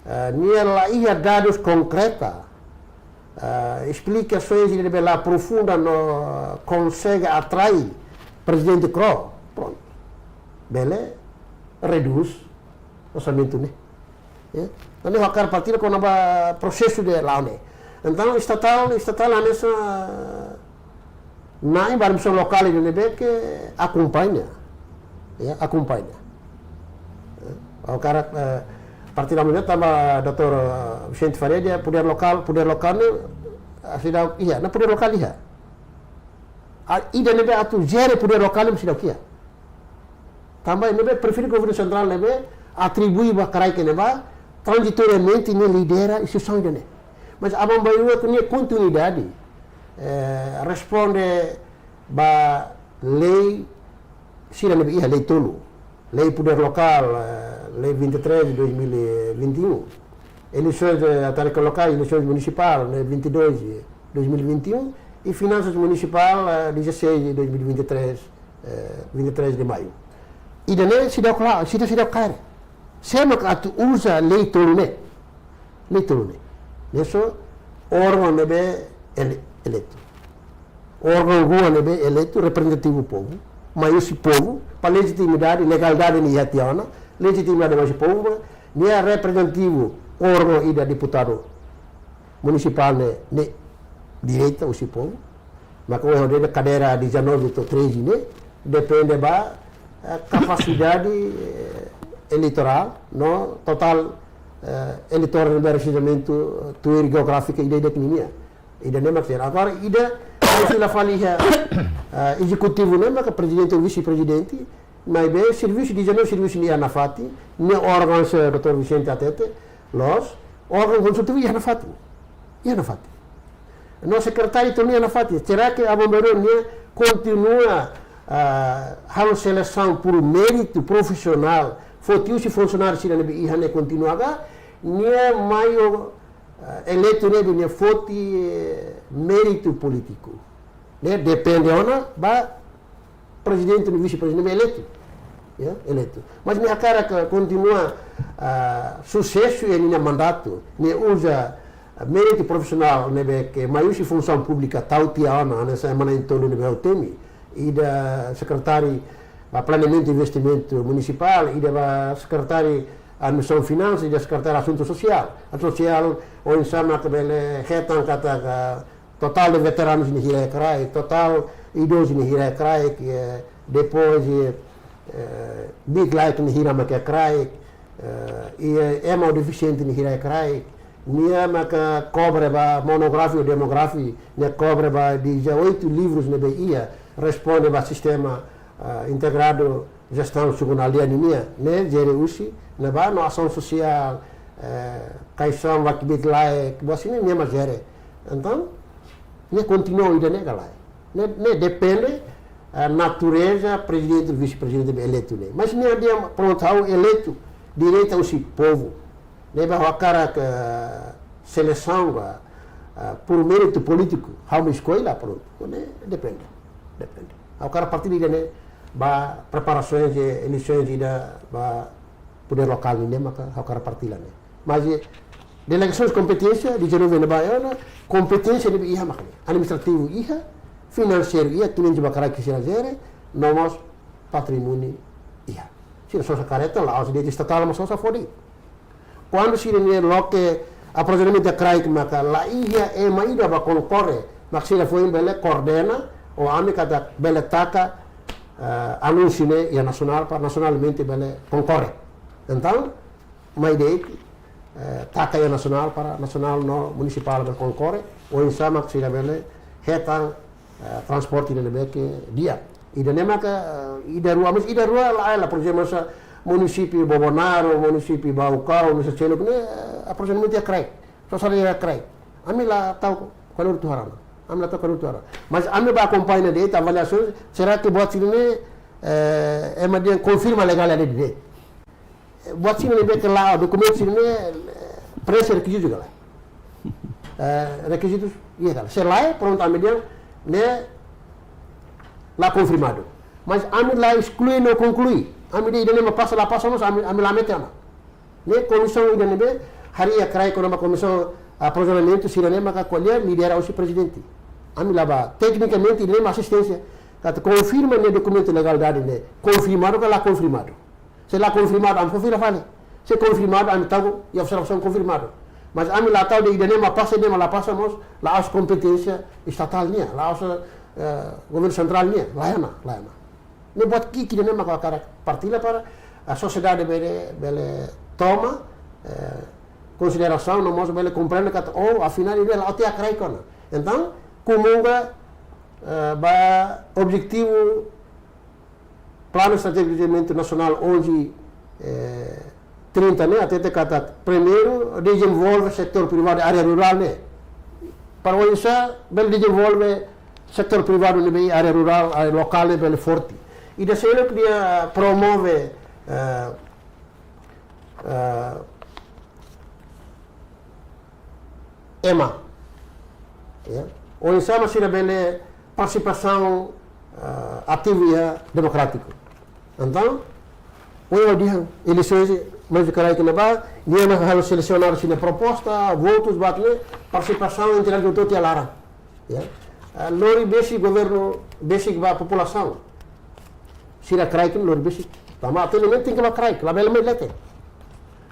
eh, nia la iha dadus konkreta, eh, esplikasaun ne'ebé la aprofunda no konsege atrai prezidente KRO. Prontu. Bele redús orsamentu ne'e. Ya. Entaun ne'e ha'u hakarak partilla kona-ba prosesu de la'o ne'e. Entaun, estatál, estatál hanesan na'in ba administrasaun lokál ida ne'ebé ke akompaña. Ya, akompaña. Ya. Ha'u hakarak, eh, partilla mós tanba doutór, eh, Vicente Faria dehan podér lokál, podér lokál ne'e, ah, seidauk iha, ne'e podér lokál iha. A, ida ne'ebé atu jere podér lokál ne'e seidauk iha. Tanba ne'ebé prefere governu sentrál ne'ebé atribui ba kraik ne'ebá tranzitoriamente nia lidera instituisaun ida-ne'e. Mas aban-bainrua nia kontinuidade, eh, responde ba lei sira ne'ebé iha, lei tolu. Lei Poder Lokál, eh, lei vinte e três de dois mil e vinte e um. Eleisoens, eh, autárkicas lokais, eleisoens munisipál, ne'e vinte e dois de dois mil e vinte e um. E finansas munisipál, eh, dezasseis de dois mil e vinte e três, eh, vinte e três de maio. Ida-ne'e seidauk la, seidauk, seidauk kaer. Sé mak atu uza lei tolu ne'e. Lei tolu ne'e. Ne'e só órgaun ne'ebé ele-, eleitu. Órgaun rua ne'ebé eleitu, reprezentativu povu, mai husi povu, ba lejitimidade, legalidade ne'e iha tiha ona, lejitimidade mai husi povu, nia reprezentativu, órgaun ida deputadu munisipál ne'e, ne'e direta husi povu, maka ohin ha'u dehan kadeira dezanove to'o treze ne'e, depende ba, eh, kapasidade, eh, eleitorál, no totál, eh, eleitór ne'ebé rejeimentu, eh, tuir jeográfiku ida-idak ninia. Ida-ne'e mak sira. Agora, ida, ita fila fali iha, ah, ezekutivu ne'e maka prezidente ou vise-prezidente, maibé servisu dezanove servisu ne'e iha nafatin, ne'e órgaun, eh, doutór Vicente hatete, loos, órgaun konsultivu iha nafatin. Iha nafatin. No sekretáriu tolu iha nafatin. Será que aban-bainrua nia kontinua, ah, halo selesaun por méritu profisionál, foti husi funsionáriu sira ne'ebé iha ne'e kontinua ka, nia mai, eh, eleitu ne'ebé nia foti, eh, méritu polítiku. Ne'e depende ona ba prezidente no vise-prezidente eleitu. Ya, eleitu. Mas nia hakarak kontinua, ah, susesu iha ninia mandatu, nia uza, ah, méritu profisionál ne'ebé ke mai husi funsaun públika tau tiha ona, hanesan ema na'in-tolu ne'ebé ha'u temi. Ida sekretáriu ba planeamentu investimentu munisipál, ida ba sekretáriu administrasaun finansas, ida sekretáriu asuntu sosiál. Asuntu sosiál, oinsá mak bele hetan katak totál de veteranus ne'e hira iha kraik, totál idozu ne'e hira iha kraik, eh, depois, eh, eh, midlife ne'e hira mak iha kraik, eh, i, eh, ema defisiente ne'e hira iha kraik, nia maka kobre ba monográfiku, demográfiku, nia kobre ba dezoito livrus ne'ebé iha, responde ba sistema, ah, integradu jestaun suku-na'in-lima nian, ne'e jere husi ne'ebá no asaun sosiál, eh, kaixaun ba kbiit-laek, buat sira-ne'e nia mak jere. Entaun, nia kontinua ida-ne'e ka lae. Ne'e, ne'e depende, eh, natureza prezidente, vise-prezidente ne'ebé eleitu ne'e. Mas nia dehan prontu ha'u eleitu direta husi povu. Ne'ebé ha'u hakarak, eh, selesaun ba, eh, por méritu polítiku, ha'u mak eskolla, prontu. Ne'e depende, depende. Ha'u hakarak partilla ida-ne'e ba preparasoens de eleisoens ida ba podér lokál nian ne'e maka ha'u hakarak partilla ne'e. Mas, eh, delegasoens kompeténsia dezanove ne'ebá iha ona, kompeténsia ne'ebé iha mak ne'e. Administrativu iha, finanseiru iha, kinan jiba kraik sira jere, no mós patrimóniu iha. Sira sosa karreta, la'ós de'it estatál mak sosa fó de'it. Kuandu sira-nia loke aprovizionamentu iha kraik maka la iha ema ida ba konkorre, mak sira foin bele koordena, ou ami katak bele taka, eh, anúnsiu ne'e iha nasionál para nasionalmente bele konkorre. Entaun, mai de'it, eh, taka iha nasionál para nasionál no munisipál bele konkorre, oinsá mak sira bele hetan, eh, transporte ne'ebé ke di'ak. Ida-ne'e maka, eh, ida rua, mas ida rua lae, la, por ezemplu, hanesan munisípiu Bobonaro, munisípiu Baucau, munisípiu Seluk ne'e, eh, aprovizionamentu iha kraik. Sosa iha kraik. Ami la tau kanuru tuir rai ona. Ami la tau kanuru tuir rai ona. Mas ami bá akompaña de'it avaliasaun, será que buat sira-ne'e, eh, ema dehan konfirma legál ida de'it. Buat sira-ne'ebé ke la'o, dokumentu sira-ne'e, eh, preenxe rekizitu ka lae. Eh, rekizitus, iha ka lae. Se lae, prontu, ami dehan ne'e la konfirmadu. Mas ami la esklui no konklui. Ami dehan ida-ne'e mak pasa, la pasa, mas ami, ami la mete ona. Ne'e komisaun ida ne'ebé harii iha kraik kona-ba komisaun aprovizionamentu sira-ne'e maka ko'alia lidera husi prezidente. Ami la bá, teknikamente ida-ne'e mak asisténsia. Katak konfirma ne'e dokumentu legalidade ne'e konfirmadu ka la konfirmadu. Se la konfirmadu, ami fó fila fali. Se konfirmadu, ami tau iha observasaun konfirmadu. Mas ami la tau dehan ida-ne'e mak pasa, ida-ne'e mak la pasa, mós la'ós kompeténsia estatál nian, la'ós, eh, governu sentrál nian, lae ona, lae ona. Ne'e buat ki'ik ida-ne'e mak ha'u hakarak partilla para, ah, sosiedade bele, bele toma, eh, konsiderasaun, no mós bele komprende katak, oh, afinál ida-ne'e la'o tiha kraik ona. Entaun, komunga eh, ba objetivu Planu Estratéjiku de Dezenvolvimentu Nasionál onze, eh, trinta ne'e, hatete katak primeiru dezenvolve setór privadu área rurál ne'e. Para oinsá bele dezenvolve setór privadu ne'ebé área rurál, área lokál ne'e bele forte. Ida seluk nia promove, eh, eh, ema. Ya. Oinsá mak sira bele partisipasaun, eh, ativu iha demokrátiku. Entaun, ohin ha'u dehan, eleisoens, mais kraik ne'ebá, nia halo selesioná sira-nia proposta, votus, buat ne'e, partisipasaun entidade hotu-hotu iha laran. Ya. Eh, lori besik governu, besik ba populasaun. Sira kraik ne'e lori besik. Tanba atendimentu tenke ba kraik, labele mai leten.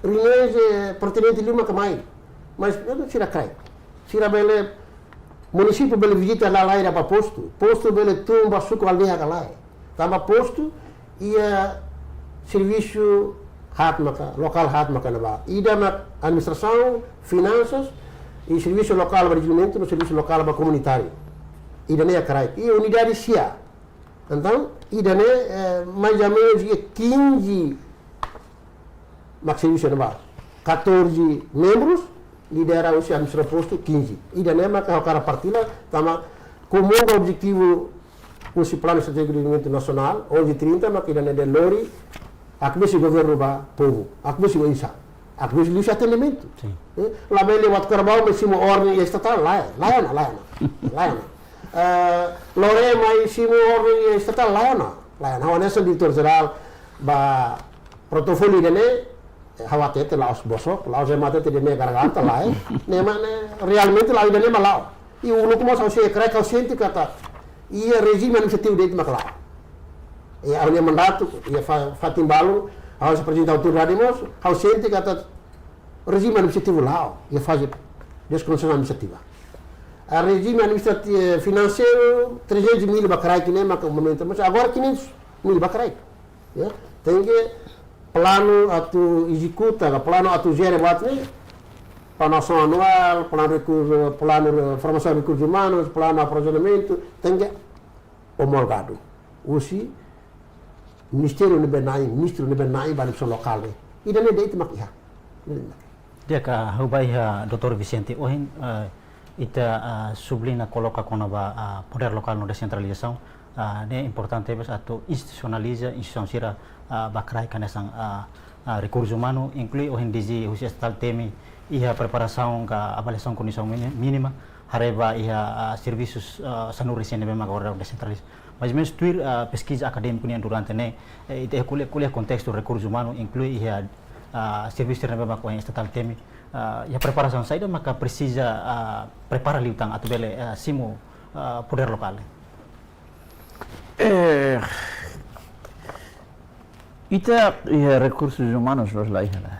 Reuniões, eh, pertinente liu mak mai. Mas, eh, sira kraik. Sira bele, munisípiu bele vizita la, lae ida ba postu. Postu bele tun ba suku aldeia ka lae. Tanba postu iha servisu haat maka, lokál haat maka ne'ebá. Ida mak administrasaun, finansas, i servisu lokál ba rejimentu, no servisu lokál ba komunitáriu. Ida-ne'e iha kraik. I unidade sia. Entaun, ida-ne'e, eh, mais ou menus iha quinze mak servisu ne'ebá. Catorze membrus, lidera husi administradór postu quinze. Ida-ne'e maka ha'u hakarak partilla, tanba komún ho objetivu husi Planu Estratéjiku de Dezenvolvimentu Nasionál, onze trinta, maka ida-ne'e lori, hakbesik governu ba povu, hakbesik oinsá, hakbesik liuhusi atendimentu. Sin. Eh, labele buat karbau mai simu orden iha estatál, lae, lae ona, lae ona, lae ona. Eh, lori mai simu orden iha estatál, lae ona, lae ona. Hanesan diretór jerál ba protokolu ida-ne'e, eh, ha'u hatete la'ós bosok, la'ós ema hatete ida-ne'e garganta, lae. Ne'e mak ne'e realmente la'o ida-ne'e mak la'o. I uluk mós ha'u sei kraik, ha'u sente katak iha rejime administrativu de'it mak la'o. Iha ha'u-nia mandatu, iha fa-, fatin balun, ha'u sei aprezenta autoridade mós, ha'u sente katak rejime administrativu la'o, iha faze deskonsensu administrativa. A rejime administrativu, eh, finanseiru, trezentus mil ba kraik ne'e maka momentu, mas agora quinhentos mil ba kraik. Ya, tenke planu atu ezekuta, ka planu atu jere buat ne'e, planu asaun anuál, planu rekursu, planu re-, formasaun rekursus umanus, planu aprovizionamentu, tenke omologadu husi ministériu ne'ebé na'in, ministru ne'ebé na'in ba administrasaun lokál ne'e. Ida-ne'e de'it mak iha. Di'ak, ha'u bá iha doutór Vicente, ohin, eh, ita, ah, subliña koloka kona-ba, ah, podér lokál no desentralizasaun, ah, ne'e importante tebes atu institusionaliza instituisaun sira, ah, ba kraik hanesan, ah, ah, rekursu umanu, inklui ohin D G husi estatál temi iha preparasaun ka avaliasaun kondisaun mini-, mínima, haree ba iha, ah, servisus, ah, sanulu resin ne'ebé mak agora desentraliza. Mais ou menus tuir, ah, peskiza akadémiku nian durante ne'e, eh, ita ko'alia, ko'alia kontestu rekursu umanu, inklui iha, ah, servisu sira ne'ebé mak ohin estatál temi, ah, iha preparasaun saida maka presiza, ah, prepara liután atu bele, ah, simu, ah, podér lokál. Eh, ita iha rekursus umanus loos la iha ona.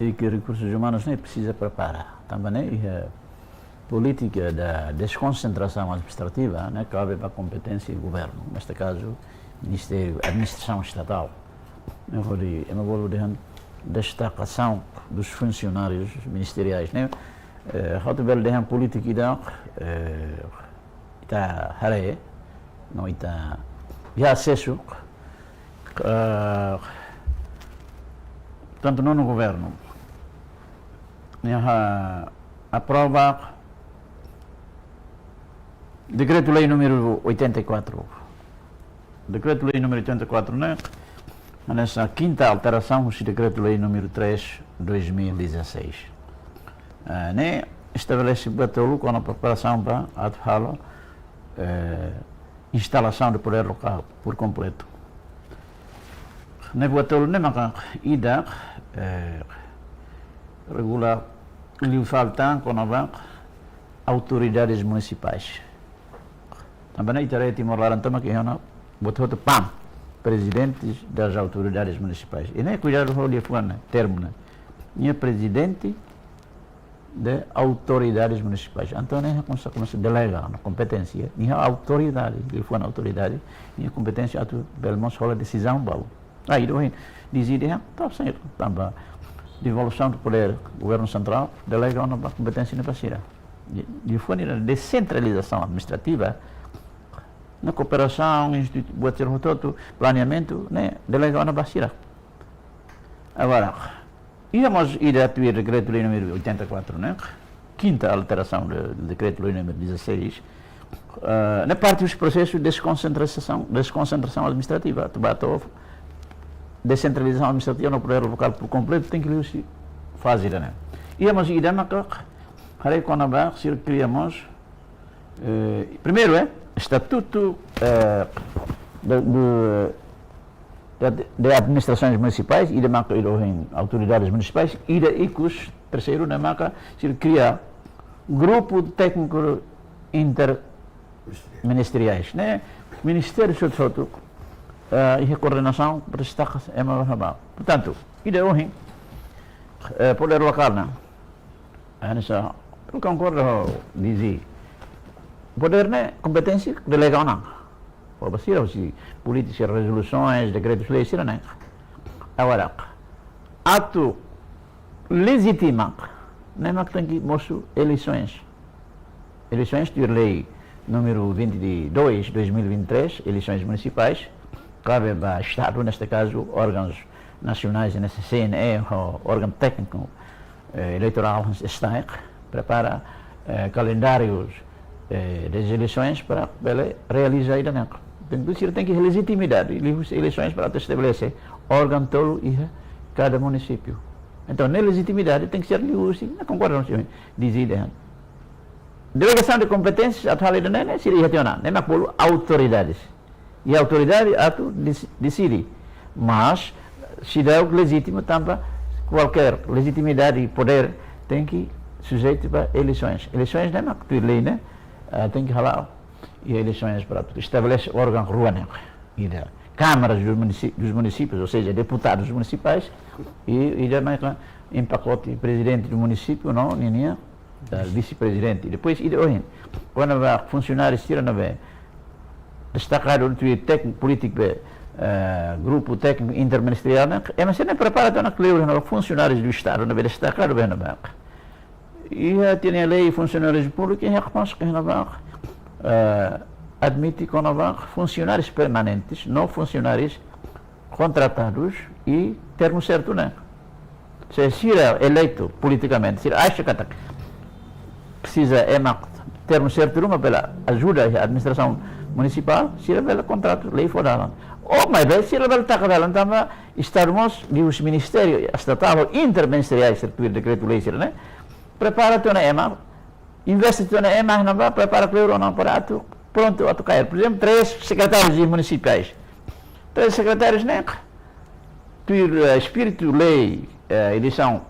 I ke rekursus umanus ne'e presiza prepara. Tanba ne'e iha polítika da deskonsentrasaun administrativa, ne'e kabe ba kompeténsia governu, neste kazu, Ministériu Administrasaun Estatál. Ne'e hodi, ema bolu dehan destakasaun dos funsionárius ministeriais, ne'e, eh, ha'u atu bele dehan polítika ida, eh, ita haree, no ita iha asesu, eh, tantu nonu governu, nia aprova Dekretu-Lei número oitenta e quatro. Dekretu-Lei número oitenta e quatro ne'e, hanesan kinta alterasaun husi Dekretu-Lei número três, dois mil e dezasseis. Eh, ne'e estabelese buat tolu kona-ba preparasaun ba atu halo, eh, instalasaun de podér lokál por kompletu. Ne'e buat tolu ne'e maka ida, eh, regula liu fali tan kona-ba autoridades munisipais. Tanba ne'e ita haree Timor laran tomak iha ona buat hotu PAM, Presidentes das Autoridades Municipais. I ne'e kuidadu ho liafuan ne'e, termu ne'e. Nia prezidente de autoridades municipais. Entaun ne'e komesa, komesa delega ona kompeténsia. Nia autoridade, liafuan autoridade, nia kompeténsia atu bele mós hola desizaun balu. Ah, ida ohin, dezide, ah, tá certo. Tanba devolusaun de podér governu sentrál, delega ona ba kompeténsia ne'e ba sira. Di, liafuan ida desentralizasaun administrativa, na kooperasaun, institu-, buat sira hotu-hotu, planeamentu, ne'e, delega ona ba sira. Agora, iha mós ida tuir dekretu-lei númeru oitenta e quatro, ne'e? Quinta alteração de, de decreto-lei número dezasseis, eh, na parte dos processos de desconcentração, desconcentração administrativa, atu ba to'o descentralização administrativa no poder local por completo, tenke liuhusi faze ida-ne'e. Iha mós ida maka, haree kona-ba, sira kria mós, eh, primeiru, eh, estatutu, eh, de, de, de, de administrações municipais, ida maka ida ohin autoridades municipais, ida ikus, terseiru, ne'e maka sira kria grupu tékniku interministeriais, ne'e? Ministériu hotu-hotu, eh, iha koordenasaun, destaka ema ba. Portantu, ida ohin, eh, poder lokál, ne'e? Hanesan, ha'u konkorda ho DG. Poder ne'e, kompeténsia delega ona. Ba sira husi polítika, rezolusaun, dekretu-lei sira-ne'e. Agora, atu lejitima, ne'e mak tenke mosu eleisoens. Eleisoens tuir lei número vinte e dois, dois mil e vinte e três, eleisoens municipais, kabe ba Estadu, neste caso, órgãos nacionais, hanesan CNE, ho órgão técnico, eh, eleitoral, STAEC, prepara, eh, calendários, eh, das eleições para bele realiza ida-ne'e. Portantu, sira tenke lejitimidade, liuhusi eleisoens para estabelese órgão tolu iha cada município. Entaun, ne'e lejitimidade tenke ser liuhusi, ne'e konkorda ho DG ida-ne'e. Delegação de competências, atu halo ida-ne'e, ne'e sira iha tiha ona, ne'e mak bolu autoridades. I autoridade atu desi-, deside. Mas, seidauk lejítimo tanba kualkér lejitimidade i podér tenke sujeitu ba eleisoens. Eleisoens ne'e mak tuir lei ne'e, eh, tenke hala'o. I eleisoens para estabelese órgaun rua ne'e. Ida, Câmaras dos Munici-, dos Municípios, ou seja, deputados municipais, i ida mak em pacote presidente do município, no, ninia, eh, vice-presidente. Depois, ida ohin, kona-ba funsionáriu sira ne'ebé destakadu tuir tékniku polítiku be, eh, grupu tékniku interministeriál ne'e, ema sira ne'e prepara tiha ona kleur ne'e, funsionários do Estado ne'ebé destakadu be ne'ebá. Iha tiha ona lei funsionários públicos, iha mós ne'ebá, eh, admite kona-ba funcionários permanentes, no funcionários contratados i termu sertu ne'e. Se sira eleitu politikamente, sira acha katak presiza ema termu sertu ruma bele ajuda iha administrasaun munisipál, sira bele kontratu, lei fó dalan. Ou maibé sira bele taka dalan tanba Estadu mós, liuhusi ministériu estatál, interministeriais, sira tuir dekretu-lei sira-ne'e, prepara tiha ona ema, investe tiha ona ema ne'ebá, prepara kleur ona para atu, prontu atu kaer. Por exemplo, três secretários municipais. Três secretários ne'e, tuir, eh, espíritu lei, eh, eleição,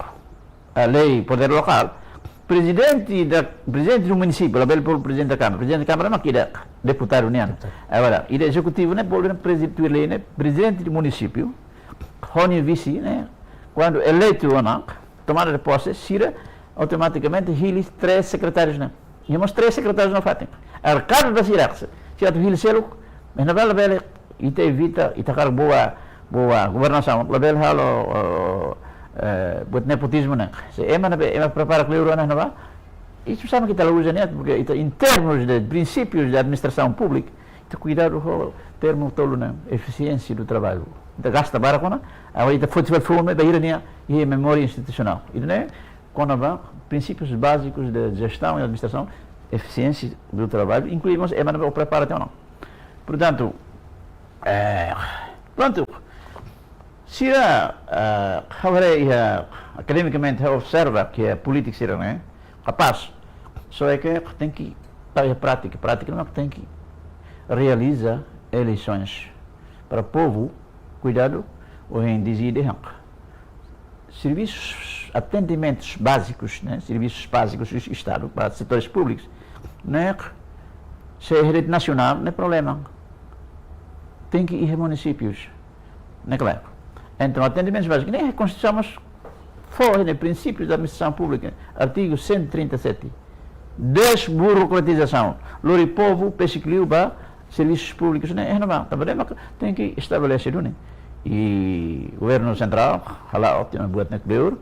eh, lei poder local, presidente da, presidente do município, labele polu presidente da Câmara, presidente da Câmara mak ida deputadu nian. Deputadu. Agora, ida ezekutivu ne'e, bolu presi-, tuir lei ne'e, presidente do município, ho nia vice ne'e, kuandu eleitu ona, tomada de posse, sira automatikamente hili três sekretárius ne'e. Iha mós três sekretárius nafatin. Agora, kabe ba sira, sira atu hili seluk, maibé labele, ita evita, ita hakarak boa, boa governasaun, labele halo, eh, buat nepotizmu ne'e. Se ema ne'ebé, ema prepara kleur ona ne'ebá, isu sama ita la uza ne'e, porque ita, em termos de princípios de administração pública, ita kuidadu ho termu tolu ne'e, eficiência do trabalho. Ita gasta barak ona, agora ita foti fali foun ne'e ba ida-ne'e, iha memória institucional. Ida-ne'e, kona-ba princípios básicos de gestão e administração, eficiência do trabalho, inklui mós ema ne'ebé prepara tiha ona. Portantu, eh, prontu, sira, eh, ha'u haree iha, akademikamente, ha'u observa katak polítika sira-ne'e kapás, só é que tenke tau iha prátika, prátika ne'e mak tenke realiza eleisoens para povu, kuidadu, ohin DG dehan, serviços, atendimentos básicos, ne'e, serviços básicos do Estado para setores públicos, ne'e, se iha rede nacional, ne'e problema. Tenke iha munisípius, ne'e klaru. Entaun, atendimentos básicos, ne'e Konstituisaun mós fó, ne'e, princípios da administração pública, artigo cento e trinta e sete. Desburocratização. Lori povu, pesi liu ba serviços públicos, ne'e, eh, não, tanba ne'e mak tenke estabelese duni. I governu sentrál hala'o tiha ona buat ne'e kleur.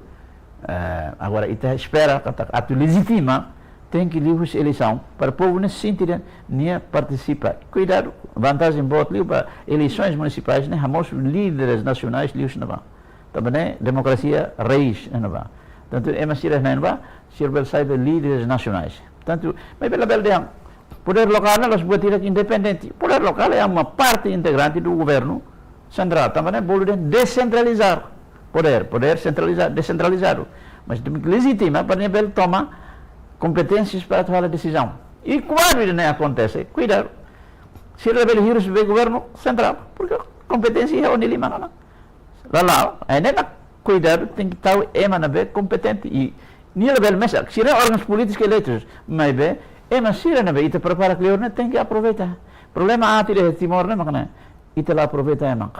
Eh, agora ita espera katak atu lejitima, Tenke liuhusi eleisaun para povu ne'e sente dehan nia partisipa. Kuidadu, vantajen boot liu ba eleisoens munisipais ne'e hamosu líderes nasionais liuhusi ne'ebá. Tanba ne'e demokrasia raiz iha ne'ebá. Tantu ema sira iha ne'ebá, sira bele sai ba líderes nasionais. Tantu, maibé labele dehan podér lokál ne'e la'ós buat ida ke independente. Podér lokál é uma parte integrante do governo central. Tanba ne'e bolu dehan desentralizar podér, podér sentraliza-, desentralizadu. Mas tenke lejitima para nia bele toma kompeténsias para toma desizaun. I kuandu ida-ne'e akontese, kuidadu, sira labele hirus ba governu sentrál, porke kompeténsia iha ó-nia liman ona. Lae, lae, ne'e mak kuidadu, tenke tau ema ne'ebé kompetente i nia labele mesak. Sira órgaun polítiku eleitu, maibé ema sira ne'ebé ita prepara kleur ne'e tenke aproveita. Problema aat iha Timor ne'e mak ne'e, ita la aproveita ema.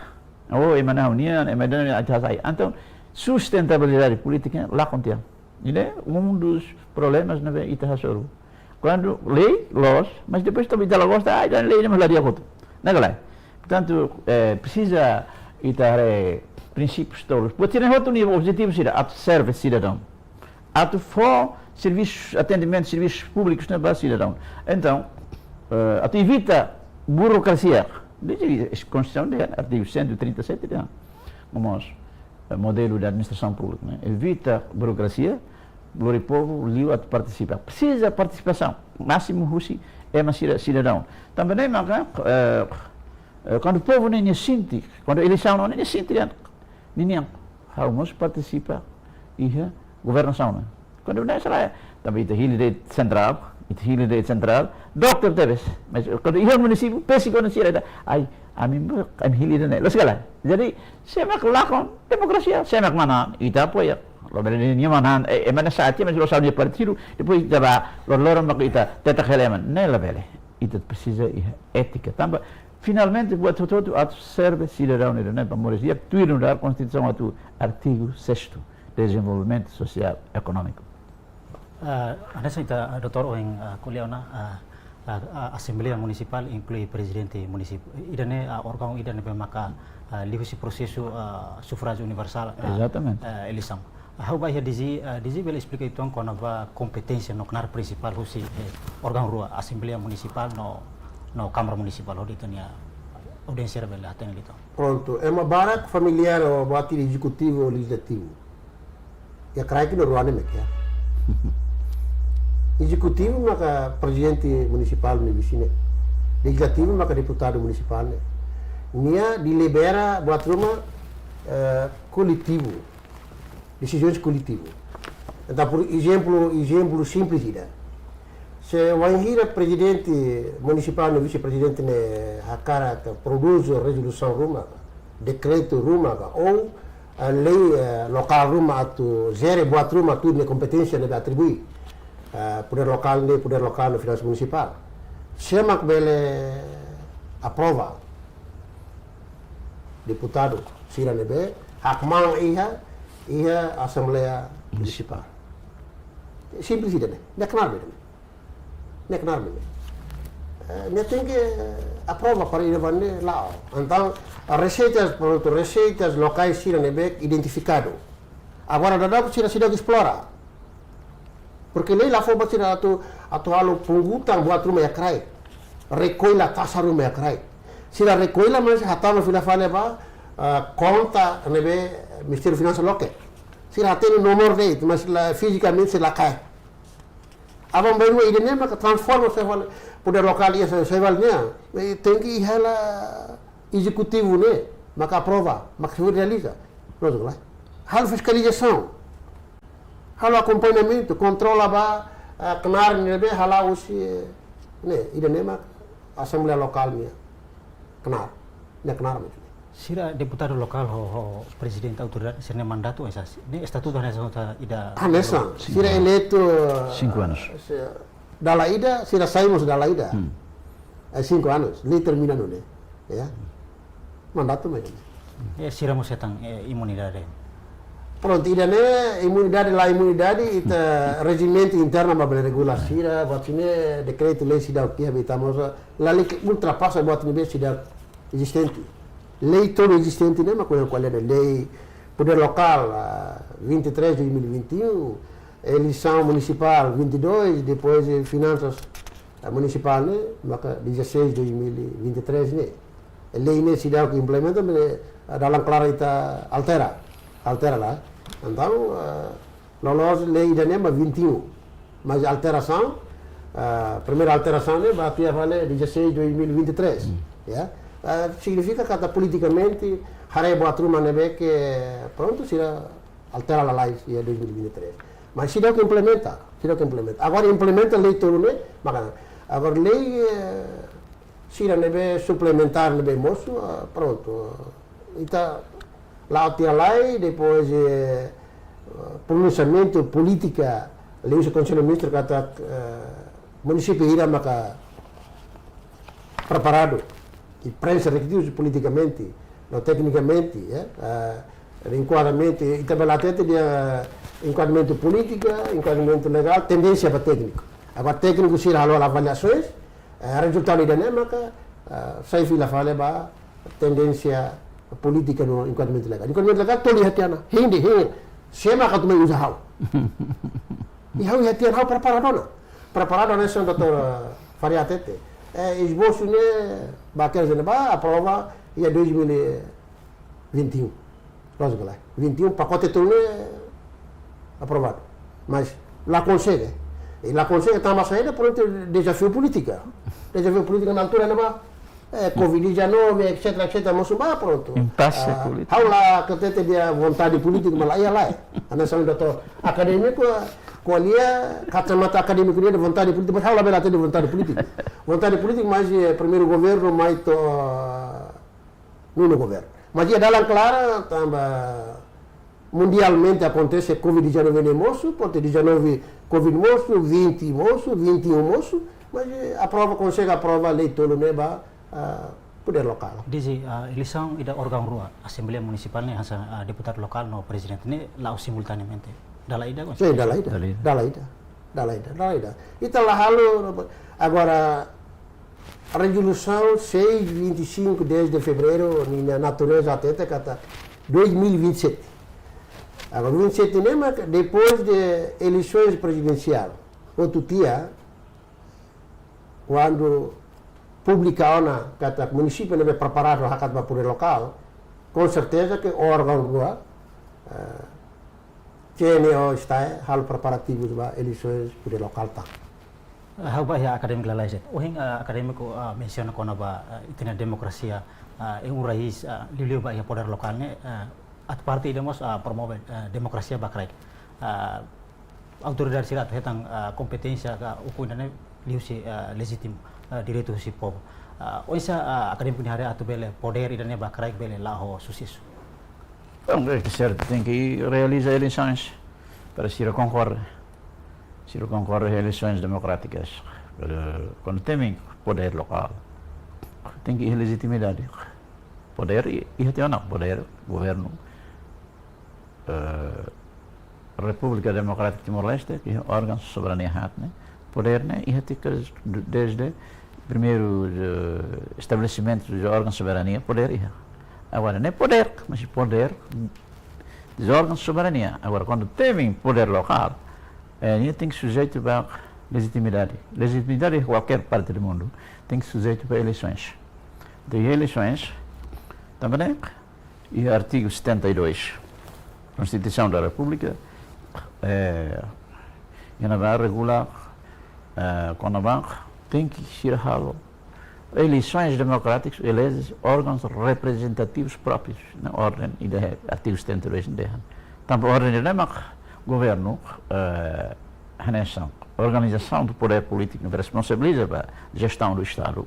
Oh, ema ne'e ha'u-nian, ema ne'e ita hasai. Entaun, sustentabilidade polítika lakon tiha. Ne'e um dos problemas ne'ebé ita hasoru. Kuandu lei loos, mas depois tanba ita la gosta, ai, dan lei ne'e mas la di'ak hotu. Ne'e ka lae? Portantu, eh, presiza ita haree prinsípius tolu. Buat sira-ne'e hotu nia objetivu sira, atu serve sidadaun. Atu fó servisu, atendimentu, servisus públikus ne'e ba sidadaun. Entaun, eh, atu evita burokrasia. Desde Konstituisaun dehan, artigu cento e trinta e sete dehan, no mós, eh, modelu de administrasaun públika, ne'e? Evita burokrasia, lori povu liu atu partisipa. Presiza partisipasaun másimu husi ema sira, sidadaun. Tanba ne'e maka, eh, eh, kuandu povu ne'e nia sente, kuandu eleisaun ne'e nia sente dehan, ninian, ha'u mós partisipa iha governasaun ne'e. Kuandu ne'e sala, tanba ita hili de'it sentrál, ita hili de'it sentrál, dokter tebes. Mas kuandu iha munisípiu, pesi kuandu sira ida, ai, ami mós, ami hili ida-ne'e. Loos ka lae? Jadi, sé mak lakon demokrasia, sé mak manán, ita apoia. Labele dehan nia manán, eh, ema ne'e sa'e tiha, mas la'ós ha'u-nia partidu, depois ita ba, loroloron mak ita tetak hela ema. Ne'e labele. Ita presiza iha étika. Tanba, finalmente, buat hotu-hotu atu serve sidadaun ida-ne'e, para moris di'ak, tuir nu'udar Konstituisaun atu artigu sexto, dezenvolvimentu sosiál ekonómiku. Ah, hanesan ita, ah, doutór ohin, ah, ko'alia ona, ah, ah, ah, Asembleia Munisipál inklui prezidente munisípiu. Ida-ne'e, ah, órgaun ida ne'ebé maka, ah, liuhusi prosesu, ah, sufrájiu universál, ah, Exatamente. Ah, eleisaun. Ha'u ba iha D G, ah, D G bele esplika uitoan kona-ba kompeténsia no knaar prinsipál husi, eh, órgaun rua, Asembleia Munisipál no, no Kámara Munisipál, hodi ita-nia audiénsia bele hatene uitoan. Prontu, ema barak familiár ho buat ida ezekutivu ho lejizlativu. Iha kraik ne'e rua ne'e mak iha. Ezekutivu maka prezidente munisipál ne'ebé iha ne'e. Lejizlativu maka deputadu munisipál ne'e. Nia delibera buat ruma, eh, koletivu. Desizaun koletivu. Entaun, por ezemplu, ezemplu simples ida. Se wainhira prezidente munisipál no vise-prezidente ne'e hakarak prodús rezolusaun ruma, dekretu ruma, ou, eh, lei, eh, lokál ruma atu jere buat ruma tuir nia kompeténsia ne'ebé atribui, eh, podér lokál ne'e, podér lokál no finansa munisipál. Sé mak bele aprova? Deputadu sira ne'ebé hakmaan iha, iha Asembleia Munisipál. Simples ida-ne'e, ne'e knaar ne'e. Ne'e knaar ne'e. Eh, ne'e tenke aprova para ida ba ne'e la'o. Entaun, reseitas, prontu, reseitas lokais sira ne'ebé identifikadu. Agora daudaun sira seidauk esplora. Porke lei la fó ba sira atu, atu halo pungutan buat ruma iha kraik. Rekolla tasa ruma iha kraik. Sira rekolla mas hatama fila fali ba, ah, konta ne'ebé Ministériu Finansa loke. Sira hatene nomor de'it, mas la, fizikamente sira la kaer. Aban-bainrua ida-ne'e maka transforma sai fali podér lokál iha sai, sai fali ne'e. Eh, tenke iha hela ezekutivu ne'e maka aprova, maka sei realiza. Loos ka lae? Halo fiskalizasaun. Halo akompañamentu, kontrola ba, eh, knaar ne'ebé hala'o husi, eh, ne'e, ida-ne'e mak Asembleia Lokál nian. Knaar, ne'e knaar mak. Sira deputadu lokál ho, ho prezidente autoridade, sira-nia mandatu hanesan, ne'e estatutu hanesan ita ida. Hanesan, sira eleitu, eh, Cinco anos. Se-, dala ida, sira sai mós dala ida. Hmm. Eh, cinco anos, lei termina no ne'e. Ya. Mandatu mak ne'e. Eh, sira mós hetan, eh, imunidade. Prontu, ida-ne'e imunidade la imunidade, ita rejimentu internu mak bele regula sira, buat sira-ne'e dekretu lei seidauk iha, ita mós lalika ultrapasa buat ne'ebé seidauk ezistente. Lei tolu ezistente ne'e mak ko'alia, ko'alia lei podér lokál, ah, vinte e três de dois mil e vinte e um, eleisaun munisipál vinte e dois, depois, eh, finansas, eh, munisipál ne'e, maka dezasseis dois mil e vinte e três ne'e. Lei ne'e seidauk implementa, maibé, eh, dalan klaru ita altera, altera la. Entaun, eh, loloos lei ida-ne'e ba vinte e um. Mas alterasaun, ah, primeira alterasaun ne'e ba tiha fali dezasseis dois mil e vinte e três, ya. Ah, signifika katak politikamente haree buat ruma ne'ebé ke, prontu, sira altera lalais iha dois mil e vinte e três. Mas seidauk implementa, seidauk implementa. Agora implementa lei tolu ne'e, maka agora lei, eh, sira ne'ebé suplementár ne'ebé mosu, ah, prontu. Ita la'o tiha lai, depois, eh, pronunsiamentu polítika, liuhusi Konsellu Ministru katak, eh, munisípiu hira maka preparadu, i preenxe rekizituus politikamente, no teknikamente, ya, eh, enkuadramentu, ita bele hatete dehan enkuadramentu polítika, enkuadramentu legál, tendénsia ba tékniku. Agora tékniku sira halo avaliasoens, eh, rezultadu ida-ne'e maka, eh, sai fila fali ba tendénsia polítika no enkuadramentu legál. Enkuadramentu legál tolu iha tiha ona. Hein de'it, hein. Sé mak atu mai uza ha'u? I ha'u iha tiha ona, ha'u preparadu ona. Preparadu ona, hanesan doutór, eh, Farias hatete. Eh, esbosu ne'e ba kedas ne'ebá aprova iha dois mil e vinte e um. Loos ka lae? Vinte e um, pakote tolu ne'e aprovadu. Mas la konsege. I la konsege tanba saida? Prontu, dezafiu polítika. Dezafiu polítika na altura ne'ebá, eh, covid dezanove, et cetera, et cetera, mosu ba, prontu. Impase, ah, polítika. Ha'u la hatete dehan vontade polítika, mas la iha, lae. Hanesan doutór akadémiku, ko'alia, kacamata akadémiku dehan vontade polítika, mas ha'u labele hatete vontade polítika. Vontade polítika, mas, eh, primeiru governu mai to'o, ah, nono governu. Mas iha dalan klaru, tanba mundialmente akontese covid dezanove ne'e mosu, prontu, dezanove covid mosu, vinte mosu, vinte e um mosu, mas, eh, aprova, konsege aprova lei tolu ne'e ba, ah, podér lokál. Dizem, ah, eleisaun ida órgaun rua, Asembleia Munisipál ne'e hanesan, ah, deputadu lokál no prezidente ne'e la'o simultaneamente. Dala ida, Sin, dala ida. Dala ida. Dala ida. Dala ida. Dala ida. Ita la halo, agora, rezolusaun seis vinte e cinco, dez de fevereiro, ninia natureza hatete katak dois mil e vinte e sete. Agora, vinte e sete ne'e mak depois de eleisoens prezidensiál, hotu tiha, kuandu publika ona katak munisípiu ne'ebé preparadu hakat ba podér lokál, konserteza ke órgaun rua, eh, C N E ou STAE halo preparativus ba eleisoens podér lokál tan. Ah, ha'u ba iha akadémiku lalais de'it. Ohin, ah, akadémiku, ah, mensiona kona-ba, ah, ita-nia demokrasia, ah, iha un raís, ah, liuliu ba iha podér lokál ne'e, ah, atu parte ida mós, ah, promove, ah, demokrasia ba kraik. Ah, autoridade sira atu hetan, ah, kompeténsia ka ukun ida-ne'e liuhusi, ah, lejitímu, ah, direitu husi povu. Ah, oinsá, ah, akadémiku nia haree atu bele podér ida-ne'e ba kraik bele la'o ho susesu? Bom, é que certo, tem que realizar eleições para sira konkorre. Sira konkorre a eleições democráticas. Eh, kuandu temi podér lokál, tenke iha lejitimidade. Podér i-, iha tiha ona, podér governu, eh, Repúblika Demokrátika Timor-Leste, ke órgaun soberania haat ne'e, podér ne'e iha tiha ona dezde primeiru, eh, estabelesimentu de órgaun soberania, podér iha. Agora, ne'e podér, mas podér de órgaun soberania. Agora, kuandu temi podér lokál, eh, ne'e tenke sujeitu ba lejitimidade. Lejitimidade em qualquer parte do mundo tenke sujeitu ba eleições. De eleições, tanba ne'e, iha artigu setenta e dois, Constituição da República, eh, iha ne'ebá regula, eh, kona-ba tenke sira halo eleições democráticas, elege órgãos representativos próprios, ne'e ordem ida, artigu setenta e dois dehan. Tanba ordem ida-ne'e mak governu, eh, hanesan organização do poder político, responsabiliza ba jestaun do Estadu.